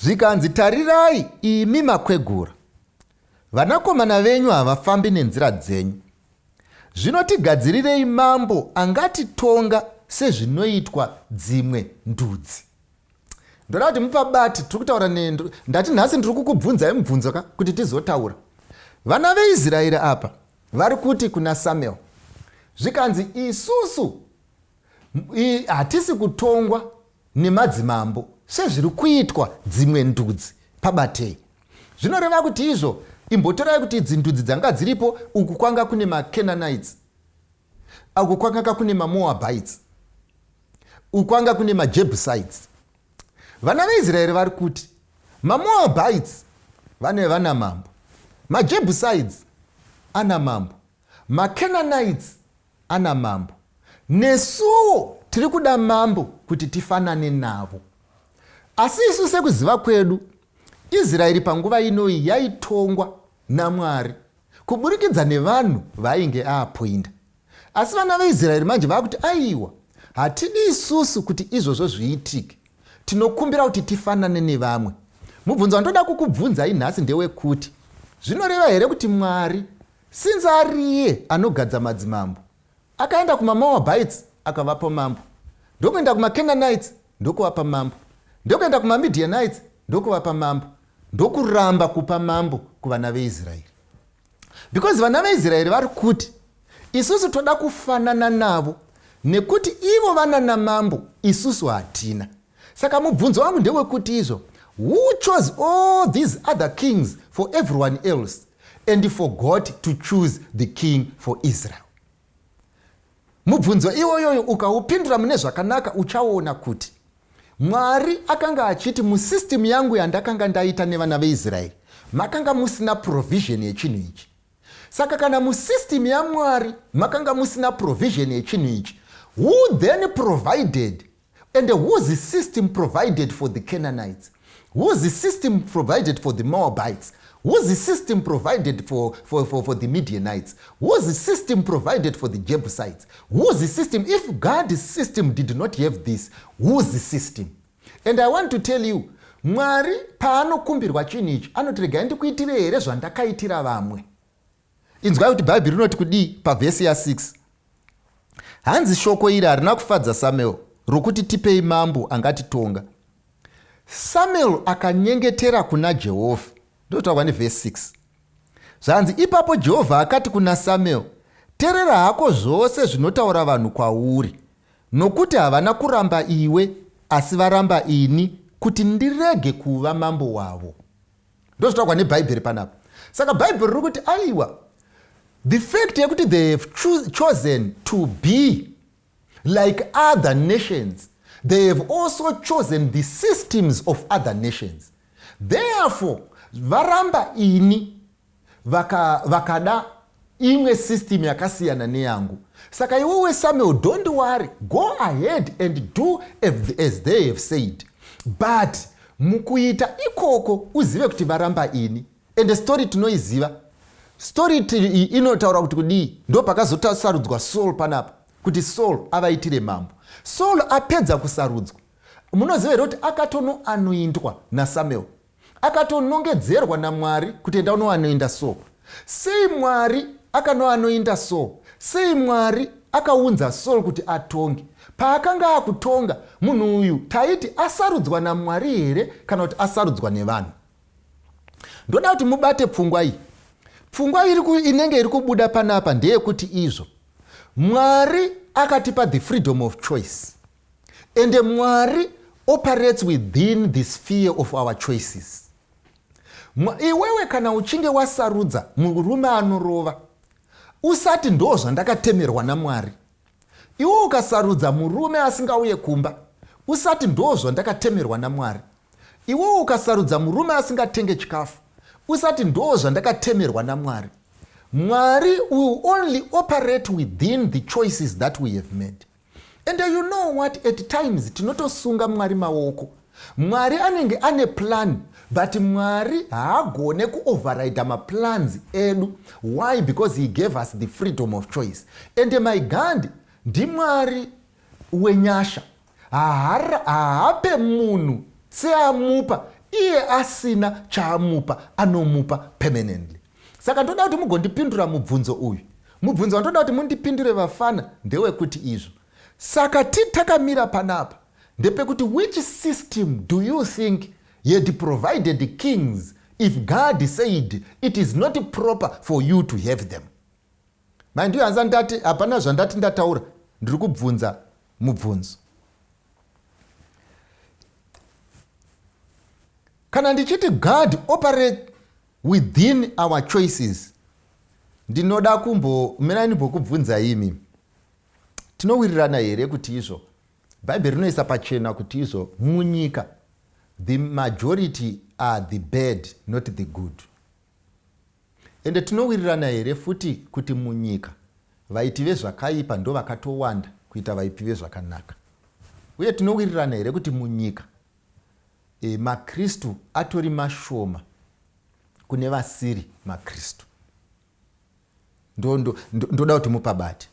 zvikanzi, "Tarirai, imi makwegura, vanakomana venyu havafambi nenzira dzenyu. Zvino tigadzirirei mambo angatitonga sezvinoitwa dzimwe ndudzi." Ndoda kuti mupabati. Tiri kutaura, ndati nhasi ndiri kukubvunzai mubvunzo ka kuti tizotaura. Vana veIsraeri apa vari kuti kuna Samuel, zvikanzi, "Isusu hatisi kutongwa nemadzimambo sezviri kuitwa dzimwe ndudzi." Pabatei. Zvinoreva kuti izvo, imbotorai kuti idzi ndudzi dzanga dziripo, uku kwanga kune maCanaanites, uku kwakanga kune maMoabites, uku kwanga kune maJebusites. Vana veIsraeri vari kuti maMoabites Vane vana mambo. MaJebusites ana mambo. MaCanaanites ana mambo. Nesuwo tiri kuda mambo kuti tifanane navo. Asi isu sekuziva kwedu, Israeri panguva inoyi yaitongwa naMwari kuburikidza nevanhu vaainge aapoinda. Asi vana veIsraeri manje vakuti aiwa, hatidi isusu kuti izvozvo zviitike. Tinokumbira kuti tifanane nevamwe. Mubvunzo wandoda kukubvunzai nhasi ndewekuti, zvinoreva here kuti Mwari, since ariye anogadza madzimambo, akaenda kumaMoabites akavapa mambo, ndokuenda kumaCanaanites ndokuvapa mambo, ndokuenda kumaMidianites ndokuvapa mambo, ndokuramba kupa mambo kuvana veIsraeri? Because vana veIsraeri vari kuti isusu toda kufanana navo nekuti ivo vanana mambo, isusu hatina. Saka mubvunzo wangu ndewekuti izvo, who chose all these other kings for everyone else and forgot to choose the king for Israel? Mubvunzo iwoyoyo ukaupindura mune zvakanaka, uchaona kuti Mwari akanga achiti musystem yangu yandakanga ndaita nevana veIsraeri makanga musina provision yechinhu ichi. Saka kana musystem yaMwari makanga musina provision yechinhu ichi, who then provided and whose system provided for the Canaanites, whose system provided for the Moabites, whose system provided for the Midianites, whose system provided for the Jebusites? Whose system? If God's system did not have this, whose system? And I want to tell you, Mwari paanokumbirwa chinhu ichi anoti, regai ndikuitire here zvandakaitira vamwe. Inzwai kuti Bhaibheri rinoti kudii pavhesi ya6. Hanzi shoko iri harina kufadza Samuel, rokuti tipei mambo angatitonga. Samuel akanyengetera kuna Jehovha. Ndotaurwa nevhesi 6. Zvanzi, ipapo Jehovha akati kuna Samuel, terera hako zvose zvinotaura vanhu kwauri, nokuti havana kuramba iwe, asi varamba ini, kuti ndirege kuva mambo wavo. Ndozvitaurwa neBhaibheri panapa. Saka Bhaibheri riri kuti aiwa, the fact yekuti they have chosen to be like other nations, they have also chosen the systems of other nations, therefore varamba ini, vakada imwe system yakasiyana neyangu. Saka iwewe Samuel, don't worry, go ahead and do as they have said, but mukuita ikoko uzive kuti varamba ini. Ende story tinoiziva, story inotaura kuti kudii. Ndo pakazosarudzwa Saul panapa kuti Saul avaitire mambo. Saul apedza kusarudzwa, munoziva here kuti akatonoanoindwa naSamuel? Akatonongedzerwa naMwari kuti enda unoanoinda Saul. Sei Mwari akanoanoinda Saul? Sei Mwari akaunza Saul kuti atonge? Paakanga akutonga, munhu uyu taiti asarudzwa naMwari here kana kuti asarudzwa nevanhu? Ndoda kuti mubate pfungwa iyi. Pfungwa inenge iri kubuda panapa ndeyekuti izvo, Mwari akatipa the freedom of choice, and Mwari operates within the sphere of our choices. Iwewe kana uchinge wasarudza murume anorova, usati ndo zvandakatemerwa naMwari. Iwe ukasarudza murume asingauye kumba, usati ndo zvandakatemerwa naMwari. Iwewe ukasarudza murume asingatenge chikafu, usati ndo zvandakatemerwa naMwari. Mwari will only operate within the choices that we have made. And you know what, at times tinotosunga Mwari maoko. Mwari anenge ane plan, but Mwari haagone kuoverrida maplans edu. Why? Because he gave us the freedom of choice. And my God ndiMwari wenyasha. Haape munhu seamupa iye asina chaamupa, anomupa permanently. Saka ndoda kuti mugondipindura mubvunzo uyu. Mubvunzo wandoda kuti mundipindure, vafana, ndewekuti izvo, saka ti takamira panapa ndepekuti, which system do you think had provided kings if God said it is not proper for you to have them? Mandiyo hanza ndati hapana zvandati ndataura, ndiri kubvunza mubvunzo. Kana ndichiti God operate within our choices, ndinoda kumbo mirai ndimbokubvunza imi, tinowirirana here kuti izvo, Bhaibheri rinoisa pachena kuti izvo, munyika The majority are the bad, not the good? Ende tinowirirana here futi kuti munyika vaiti vezvakaipa ndo vakatowanda kuita vaipi vezvakanaka? Uye tinowirirana here kuti munyika maKristu atori mashoma kune vasiri maKristu? Ndoda kuti mupabate.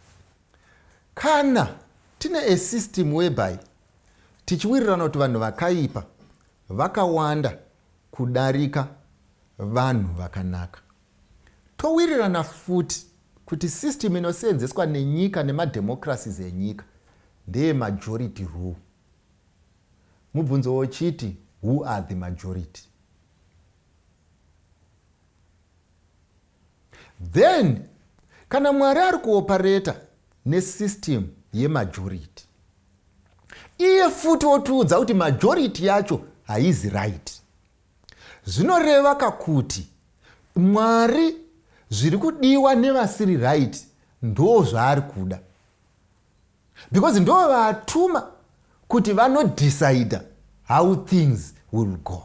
Kana tine a system whereby tichiwirirana kuti vanhu vakaipa vakawanda kudarika vanhu vakanaka, towirirana futi kuti system inoseenzeswa nenyika nemademocracies enyika ndeyemajority rule, mubvunzo wochiti, who are the majority? Then kana Mwari ari kuoperate nesystem yemajority, iye futi wotiudza kuti majority yacho haizi right, zvinoreva kakuti Mwari zviri kudiwa nevasiri right ndo zvaari kuda, because ndo vatuma kuti vanodecida how things will go.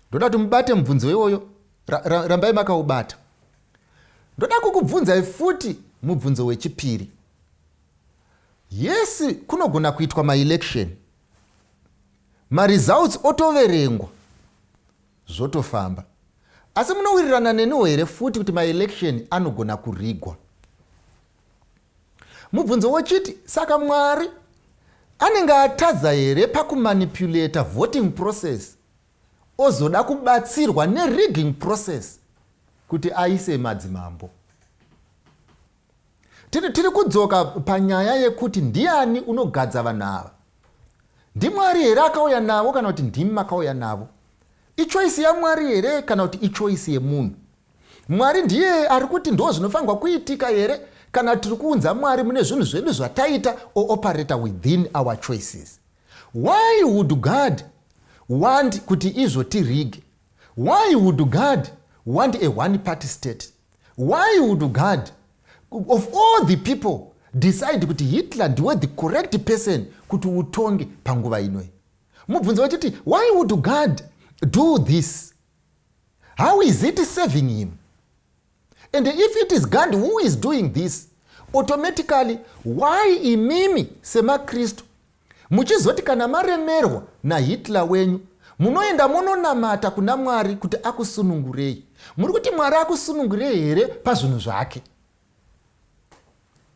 Ndoda kuti mubate mubvunzo iwoyo, rambai makaubata. Ndoda kukubvunzai futi mubvunzo wechipiri. Yes, kunogona kuitwa maelection, maresults otoverengwa, zvotofamba, asi munowirirana neniwo here futi kuti maelection anogona kurigwa? Mubvunzo wochiti, saka Mwari anenge atadza here pakumanipulata voting process, ozoda kubatsirwa nerigging process kuti aise madzimambo? Tiri kudzoka panyaya yekuti ndiani unogadza vanhu ava? NdiMwari here akauya navo, kana kuti ndimi makauya navo? Ichoice yaMwari here, kana kuti ichoice yemunhu? Mwari ndiye ari kuti ndo zvinofanirwa kuitika here, kana tiri kuunza Mwari mune zvinhu zvedu zvataita ooperate within our choices? Why would God want kuti izvo tirige? Why would God want a one party state? Why would God of all the people decide kuti Hitler ndiwe the correct person kuti utonge panguva inoi? Mubvunzo wachiti, why would God do this? How is it serving him? And if it is God who is doing this, automatically why imimi semaKristu muchizoti kana maremerwa naHitler wenyu, munoenda munonamata kuna Mwari kuti akusunungurei? Muri kuti Mwari akusunungurei here pazvinhu zvake?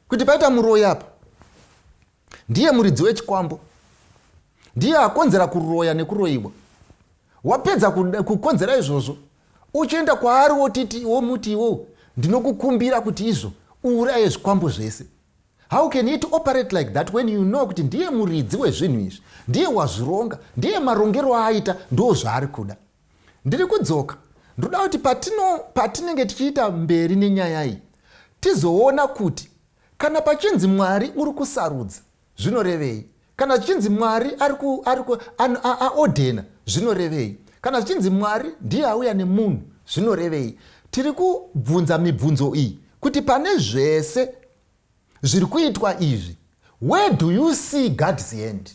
Kuti paita muroyi apa, ndiye muridzi wechikwambo, ndiye akonzera kuroya nekuroyiwa. Wapedza kukonzera izvozvo, uchienda kwaari, wotiti, womuti, "Iwowo, ndinokukumbira kuti izvo uuraye zvikwambo zvese." How can it operate like that when you know kuti ndiye muridzi wezvinhu izvi, ndiye wazvironga, ndiye marongero aaita, ndo zvaari kuda? Ndiri kudzoka, ndoda kuti patinenge tichiita mberi nenyaya iyi, tizoona kuti kana pachinzi Mwari uri kusarudza, zvinorevei? Kana zvichinzi Mwari aordena, zvinorevei? Kana zvichinzi Mwari ndiye auya nemunhu, zvinorevei? Tiri kubvunza mibvunzo iyi kuti pane zvese zviri kuitwa izvi, where do you see God's hand?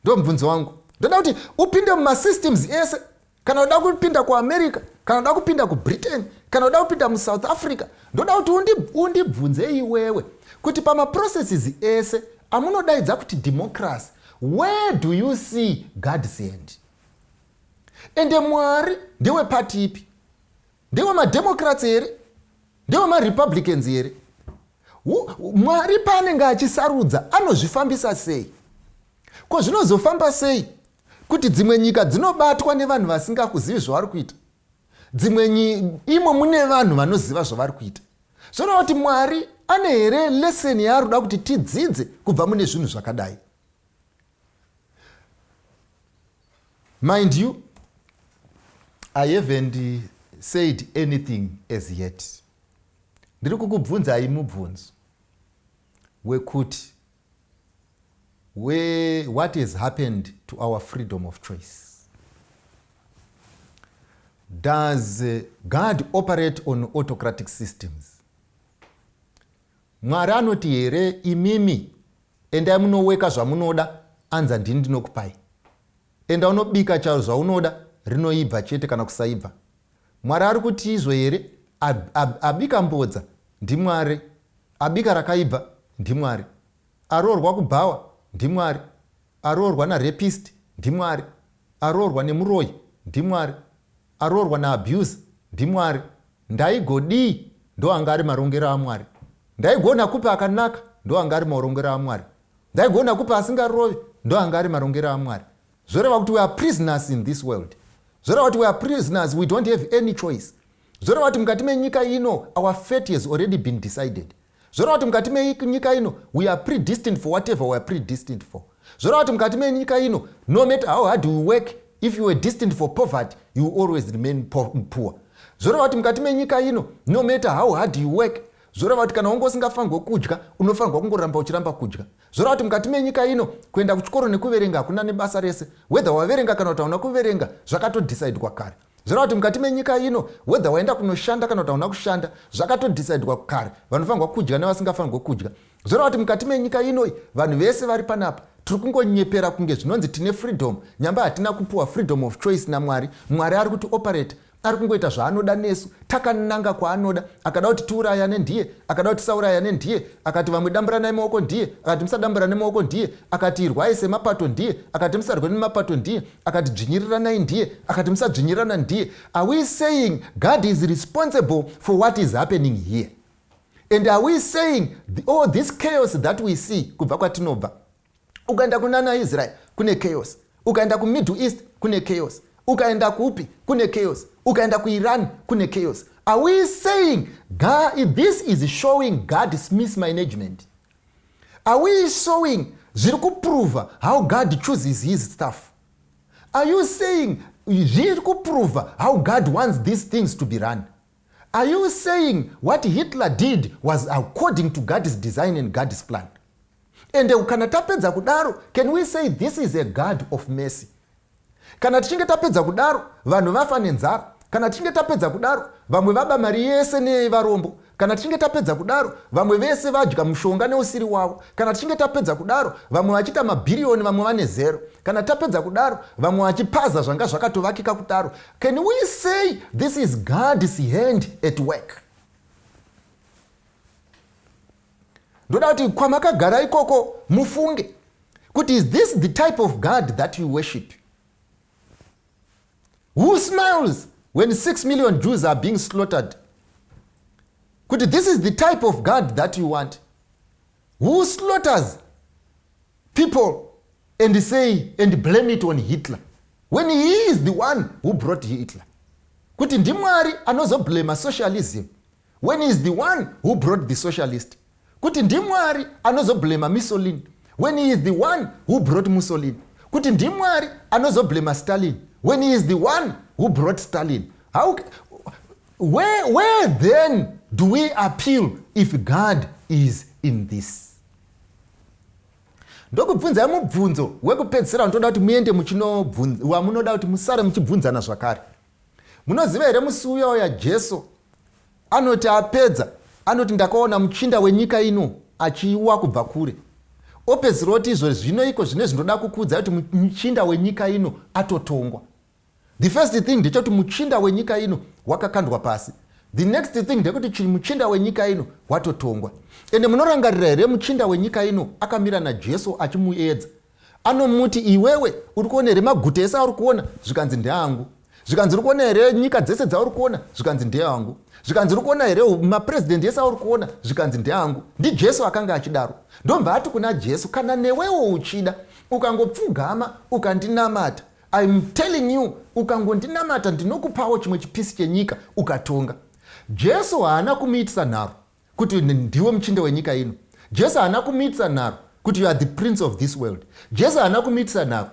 Ndo mubvunzo wangu. Ndoda kuti upinde mumasystems ese. Kana uda kupinda kuAmerica, kana uda kupinda kuBritain, kana uda kupinda muSouth Africa, ndoda kuti undibvunze iwewe kuti pamaprocesses ese amunodaidza kuti democracy, where do you see God's hand? Ende Mwari ndewepati ipi? Ndewemademocrats here? Ndewemarepublicans here? Mwari paanenge achisarudza, anozvifambisa sei? Ko zvinozofamba sei kuti dzimwe nyika dzinobatwa nevanhu vasingakuzivi zvavari kuita, dzimwe imo mune vanhu vanoziva zvavari kuita? Zvoreva kuti Mwari ane here lesson yaari kuda kuti tidzidze kubva mune zvinhu zvakadai? Mind you, I haven't said anything as yet. Ndiri kukubvunzai mubvunzo wekuti what has happened to our freedom of choice? Does God operate on autocratic systems? Mwari anoti here, "Imimi endai munovote"? Endai munoweka zvamunoda, anza ndini ndinokupai. Enda unobika charo zvaunoda, rinoibva chete kana kusaibva. Mwari ari kuti izvo here? Abika mbodza ndiMwari, abika rakaibva ndiMwari, aroorwa kubhawa ndiMwari, aroorwa narapist ndiMwari, aroorwa nemuroyi ndiMwari, aroorwa naabuse ndiMwari. Ndaigodii? Ndo anga ari marongero aMwari. Ndaigona kupi akanaka? Ndo anga ari marongero aMwari. Ndaigona kupi asingarovi? Ndo anga ari marongero aMwari. Zvoreva kuti we are prisoners in this world. Zvoreva kuti we are prisoners, we don't have any choice. Zvoreva kuti mukati menyika ino our fate has already been decided. Zvoreva kuti mukati menyika ino we are predestined for whatever we are predestined for. Zvoreva kuti mukati menyika ino, no matter how hard we work, if you were destined for poverty, you will always remain poor. Zvoreva kuti mukati menyika ino, no matter how hard you work, zvoreva kuti kana wange usingafanirwa kudya, unofanirwa kungoramba uchiramba kudya. Zvoreva kuti mukati menyika ino kuenda kuchikoro nekuverenga hakuna nebasa rese. Whether waverenga kana kuti hauna kuverenga, zvakatodhisaidwa kare. Zvoreva kuti mukati menyika ino, whether waenda kunoshanda kana kuti hauna kushanda, zvakatodhisaidwa kare, vanofanirwa kudya nevasingafanirwa kudya. Zvoreva kuti mukati menyika inoi vanhu vese vari panapa tiri kungonyepera kunge zvinonzi tine freedom, nyamba hatina kupiwa freedom of choice naMwari. Mwari ari kuti operate, ari kungoita zvaanoda nesu, takananga kwaanoda. Akada kuti tiurayane ndiye, akada kuti tisaurayane ndiye, akati vamwe damburanai maoko ndiye, akati musadamburane maoko ndiye, akati irwai semapato ndiye, akati musarwe nemapato ndiye, akati dzvinyiriranai ndiye, akati musadzvinyirirana ndiye. Are we saying God is responsible for what is happening here? And are we saying all this chaos that we see kubva kwatinobva, ukaenda kunana Israel kune chaos, ukaenda kuMiddle East kune chaos, ukaenda kupi kune chaos, ukaenda kuIran kune chaos, are we saying God, this is showing God's mismanagement? Are we showing zviri kuprova how God chooses his stuff? Are you saying zviri kuprova how God wants these things to be run? Are you saying what Hitler did was according to God's design and God's plan? And kana tapedza kudaro, can we say this is a God of mercy? Kana tichinge tapedza kudaro, vanhu vafa nenzara. Kana tichinge tapedza kudaro, vamwe vaba mari yese nevarombo. Kana tichinge tapedza kudaro, vamwe vese vadya mushonga neusiri wavo. Kana tichinge tapedza kudaro, vamwe vachiita mabhiriyoni, vamwe vane zero. Kana tapedza kudaro, vamwe vachipaza zvanga zvakatovakika kudaro, can we say this is God's hand at work? Ndoda kuti kwamakagara ikoko mufunge kuti is this the type of God that you worship, who smiles when 6 million Jews are being slaughtered? Kuti this is the type of God that you want, who slaughters people and say and blame it on Hitler when he is the one who brought Hitler? Kuti ndiMwari anozoblema socialism when he is the one who brought the socialist? Kuti ndiMwari anozoblema Mussolini when he is the one who brought Mussolini? Kuti ndiMwari anozoblema Stalin when he is the one who brought Stalin? Where then do we appeal if God is in this? Ndokubvunzai mubvunzo wekupedzisira unotoda kuti muende wamunoda kuti musare muchibvunzana zvakare. Munoziva here musi uya uya Jesu anoti apedza, anoti, "Ndakaona muchinda wenyika ino achiwa kubva kure"? Opedzisira oti, "Izvo zvino iko zvine zvinoda kukuudza kuti muchinda wenyika ino atotongwa." The first thing ndechekuti muchinda wenyika ino wakakandwa pasi. The next thing ndekuti muchinda wenyika ino watotongwa. Ende munorangarira here muchinda wenyika ino akamira naJesu achimuedza? Anomuti, "Iwewe uri kuona here maguta ese auri kuona?" Zvikanzi, "Ndeangu." Zvikanzi, "Uri kuona here nyika dzese dzauri kuona?" Zvikanzi, "Ndeangu." Zvikanzi, "Uri kuona here mapurezidendi ese auri kuona?" Zvikanzi, "Ndeangu." NdiJesu akanga achidaro. Ndomva ati kuna Jesu, "Kana newewo uchida, ukangopfugama ukandinamata, I'm telling you, ukangondinamata, ndinokupawo chimwe chipisi chenyika ukatonga." Jesu haana kumuitisa nharo kuti ndiwe muchinda wenyika ino. Jesu haana kumuitisa nharo kuti you are the prince of this world. Jesu haana kumuitisa nharo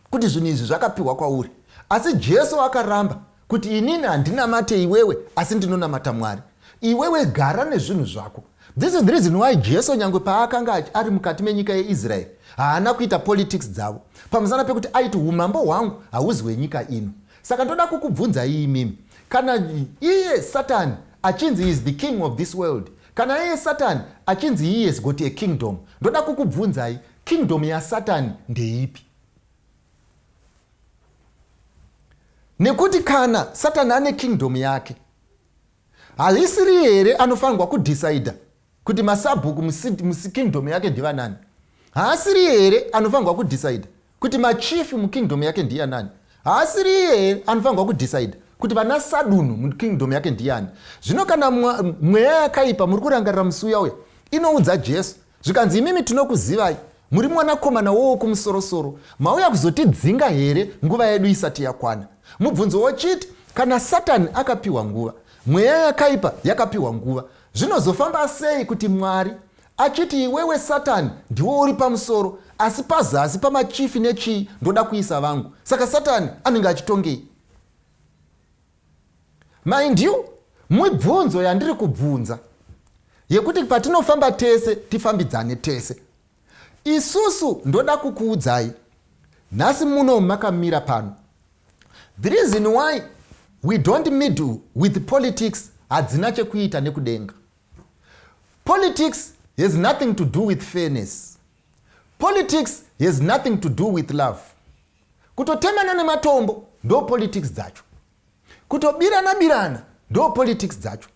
kuti zvinhu izvi zvakapiwa kwauri. Asi Jesu akaramba kuti, "Inini handinamate iwewe, asi ndinonamata Mwari. Iwewe gara nezvinhu zvako." This is the reason why Jesu, nyange paakanga ari mukati menyika yeIsraeri, haana kuita politics dzavo, pamusana pekuti aiti, "Umambo hwangu hauzi hwenyika ino." Saka ndoda kukubvunzai imimi, kana iye Satani achinzi is the king of this world, Kana iye Satani achinzi he has got a kingdom, ndoda kukubvunzai, kingdom yaSatani ndeipi? Nekuti kana Satani ane kingdom yake, haisiri here anofanirwa kudhisaidha kuti masabhuku mukingdom yake ndivanani? Haasiri here anofanirwa kudhisaidha kuti machief mukingdom yake ndiyanani? Haasiri here anofanirwa kudhisaidha kuti vana sadunhu mukingdom yake ndiyani? Zvino kana mweya yakaipa, muri kurangarira musi uya uya, inoudza Jesu zvikanzi, "Imimi tinokuzivai, muri mwanakomana wowokumusorosoro, mauya kuzotidzinga here nguva yedu isati yakwana?" Mubvunzo wochiti, kana Satani akapiwa nguva, mweya yakaipa yakapiwa nguva, zvinozofamba sei kuti Mwari achiti, "Iwewe Satani ndiwo uri pamusoro, asi pazasi pamachifi nechii ndoda kuisa vangu"? Saka Satani anenge achitongei? Mind you, mibvunzo yandiri kubvunza yekuti patinofamba tese tifambidzane tese isusu. Ndoda kukuudzai nhasi muno makamira pano, the reason why we don't meddle with politics, hadzina chekuita nekudenga. Politics has nothing to do with fairness. Politics has nothing to do with love. Kutotemana nematombo ndo politics dzacho, kutobirana birana ndo politics dzacho,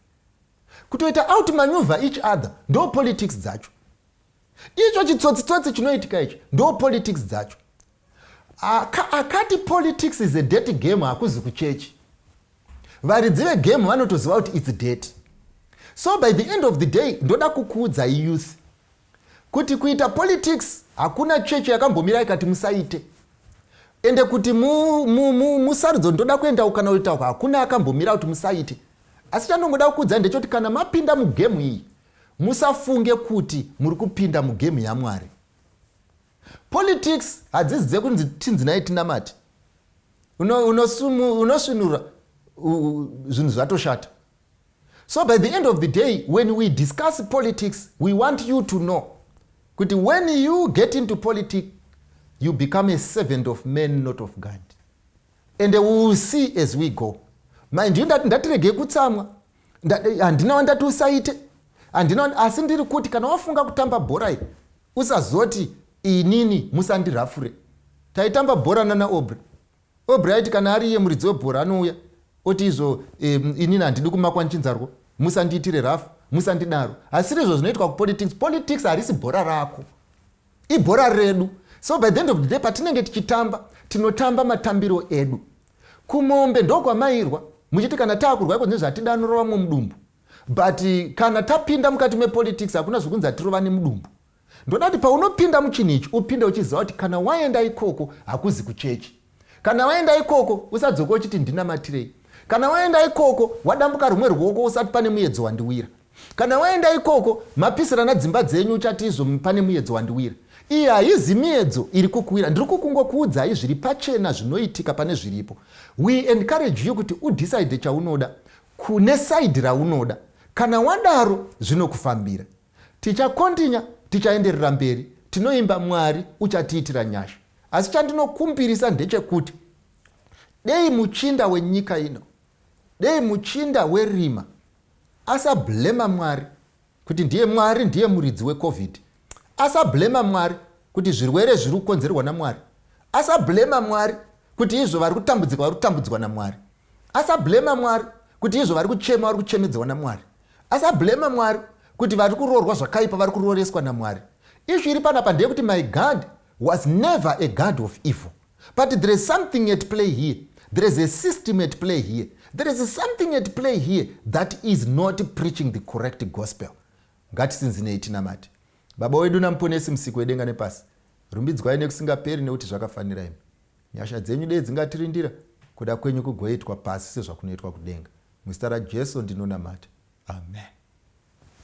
kutoita out maneuver each other ndo politics dzacho, icho chitsotsitsotsi chinoitika ichi ndo politics dzacho. Akati politics is a dirty game hakuzi kuchechi. Varidzi vegame vanotoziva kuti it's dirty. So by the end of the day, ndoda kukuudzai youth kuti kuita politics hakuna chechi yakambomira ikati musaite. Ende kuti musarudzo ndoda kuenda kana kuita, hakuna akambomira kuti musaite. Asi chandongoda kukuudzai ndechekuti kana mapinda mugame iyi, musafunge kuti muri kupinda mugame yaMwari. Politics hadzisi dzekunzi tinzi nai tinamati. Unosvinura zvinhu zvatoshata. So by the end of the day, when we discuss politics, we want you to know kuti when you get into politics, you become a servant of men, not of God. And we will see as we go. Mind you, ndati ndatiregei kutsamwa. Handina wandati usaite, handina. Asi ndiri kuti kana wafunga kutamba bhora iri, usazoti, "Inini musandirafure." Taitamba bhora nana Obre. Obre aiti kana ari iye muridzi webhora, anouya oti izvo, "Inini handidi kumakwa nchinzarwo, musandiitire rafu, musandidaro." Asi izvo zvinoitwa kupolitics. Politics harisi bhora rako, ibhora redu. So by the end of the day, patinenge tichitamba, tinotamba matambiro edu. Kumombe ndokwamairwa muchiti kana taakurwa iko nezvatida anorova mudumbu, but kana tapinda mukati mepolitics, hakuna zvokunzi atirova nemudumbu. Ndoda kuti paunopinda muchinhu ichi, upinde uchiziva kuti kana waenda ikoko hakuzi kuchechi. Kana waenda ikoko, usadzoka uchiti, "Ndinamatirei." Kana waenda ikoko wadambuka rumwe ruoko, usati, "Pane muedzo wandiwira." Kana waenda ikoko mapisirana dzimba dzenyu, uchati izvo, "Pane muedzo wandiwira." Iyi haizi miedzo iri kukuwira, ndiri kukungokuudzai zviri pachena zvinoitika pane zviripo. We encourage you kuti udecide chaunoda kune side raunoda. Kana wadaro, zvinokufambira. Tichakontinya, tichaenderera mberi, tinoimba Mwari uchatiitira nyasha. Asi chandinokumbirisa ndechekuti dei muchinda wenyika ino, dei muchinda werima asablema Mwari kuti ndiye Mwari, ndiye muridzi weCOVID. Asablema Mwari kuti zvirwere zviri kukonzerwa naMwari. Asablema Mwari kuti izvo vari kutambudzika vari kutambudzwa naMwari. Asablema Mwari kuti izvo vari kuchema vari kuchemedzwa naMwari. Asablema Mwari kuti vari kuroorwa zvakaipa vari kurooreswa naMwari. Issue iri panapa ndeyekuti my God was never a God of evil, but there is something at play here. There is a system at play here. There is something at play here that is not preaching the correct gospel. Ngatisinzinei tinamate. Baba wedu namuponesi, musiki wedenga nepasi, rumbidzwai nekusingaperi nekuti zvakafanira imi. Nyasha dzenyu dei dzingatirindira, kuda kwenyu kugoitwa pasi sezvakunoitwa kudenga. Muzita raJesu ndinonamata, amen.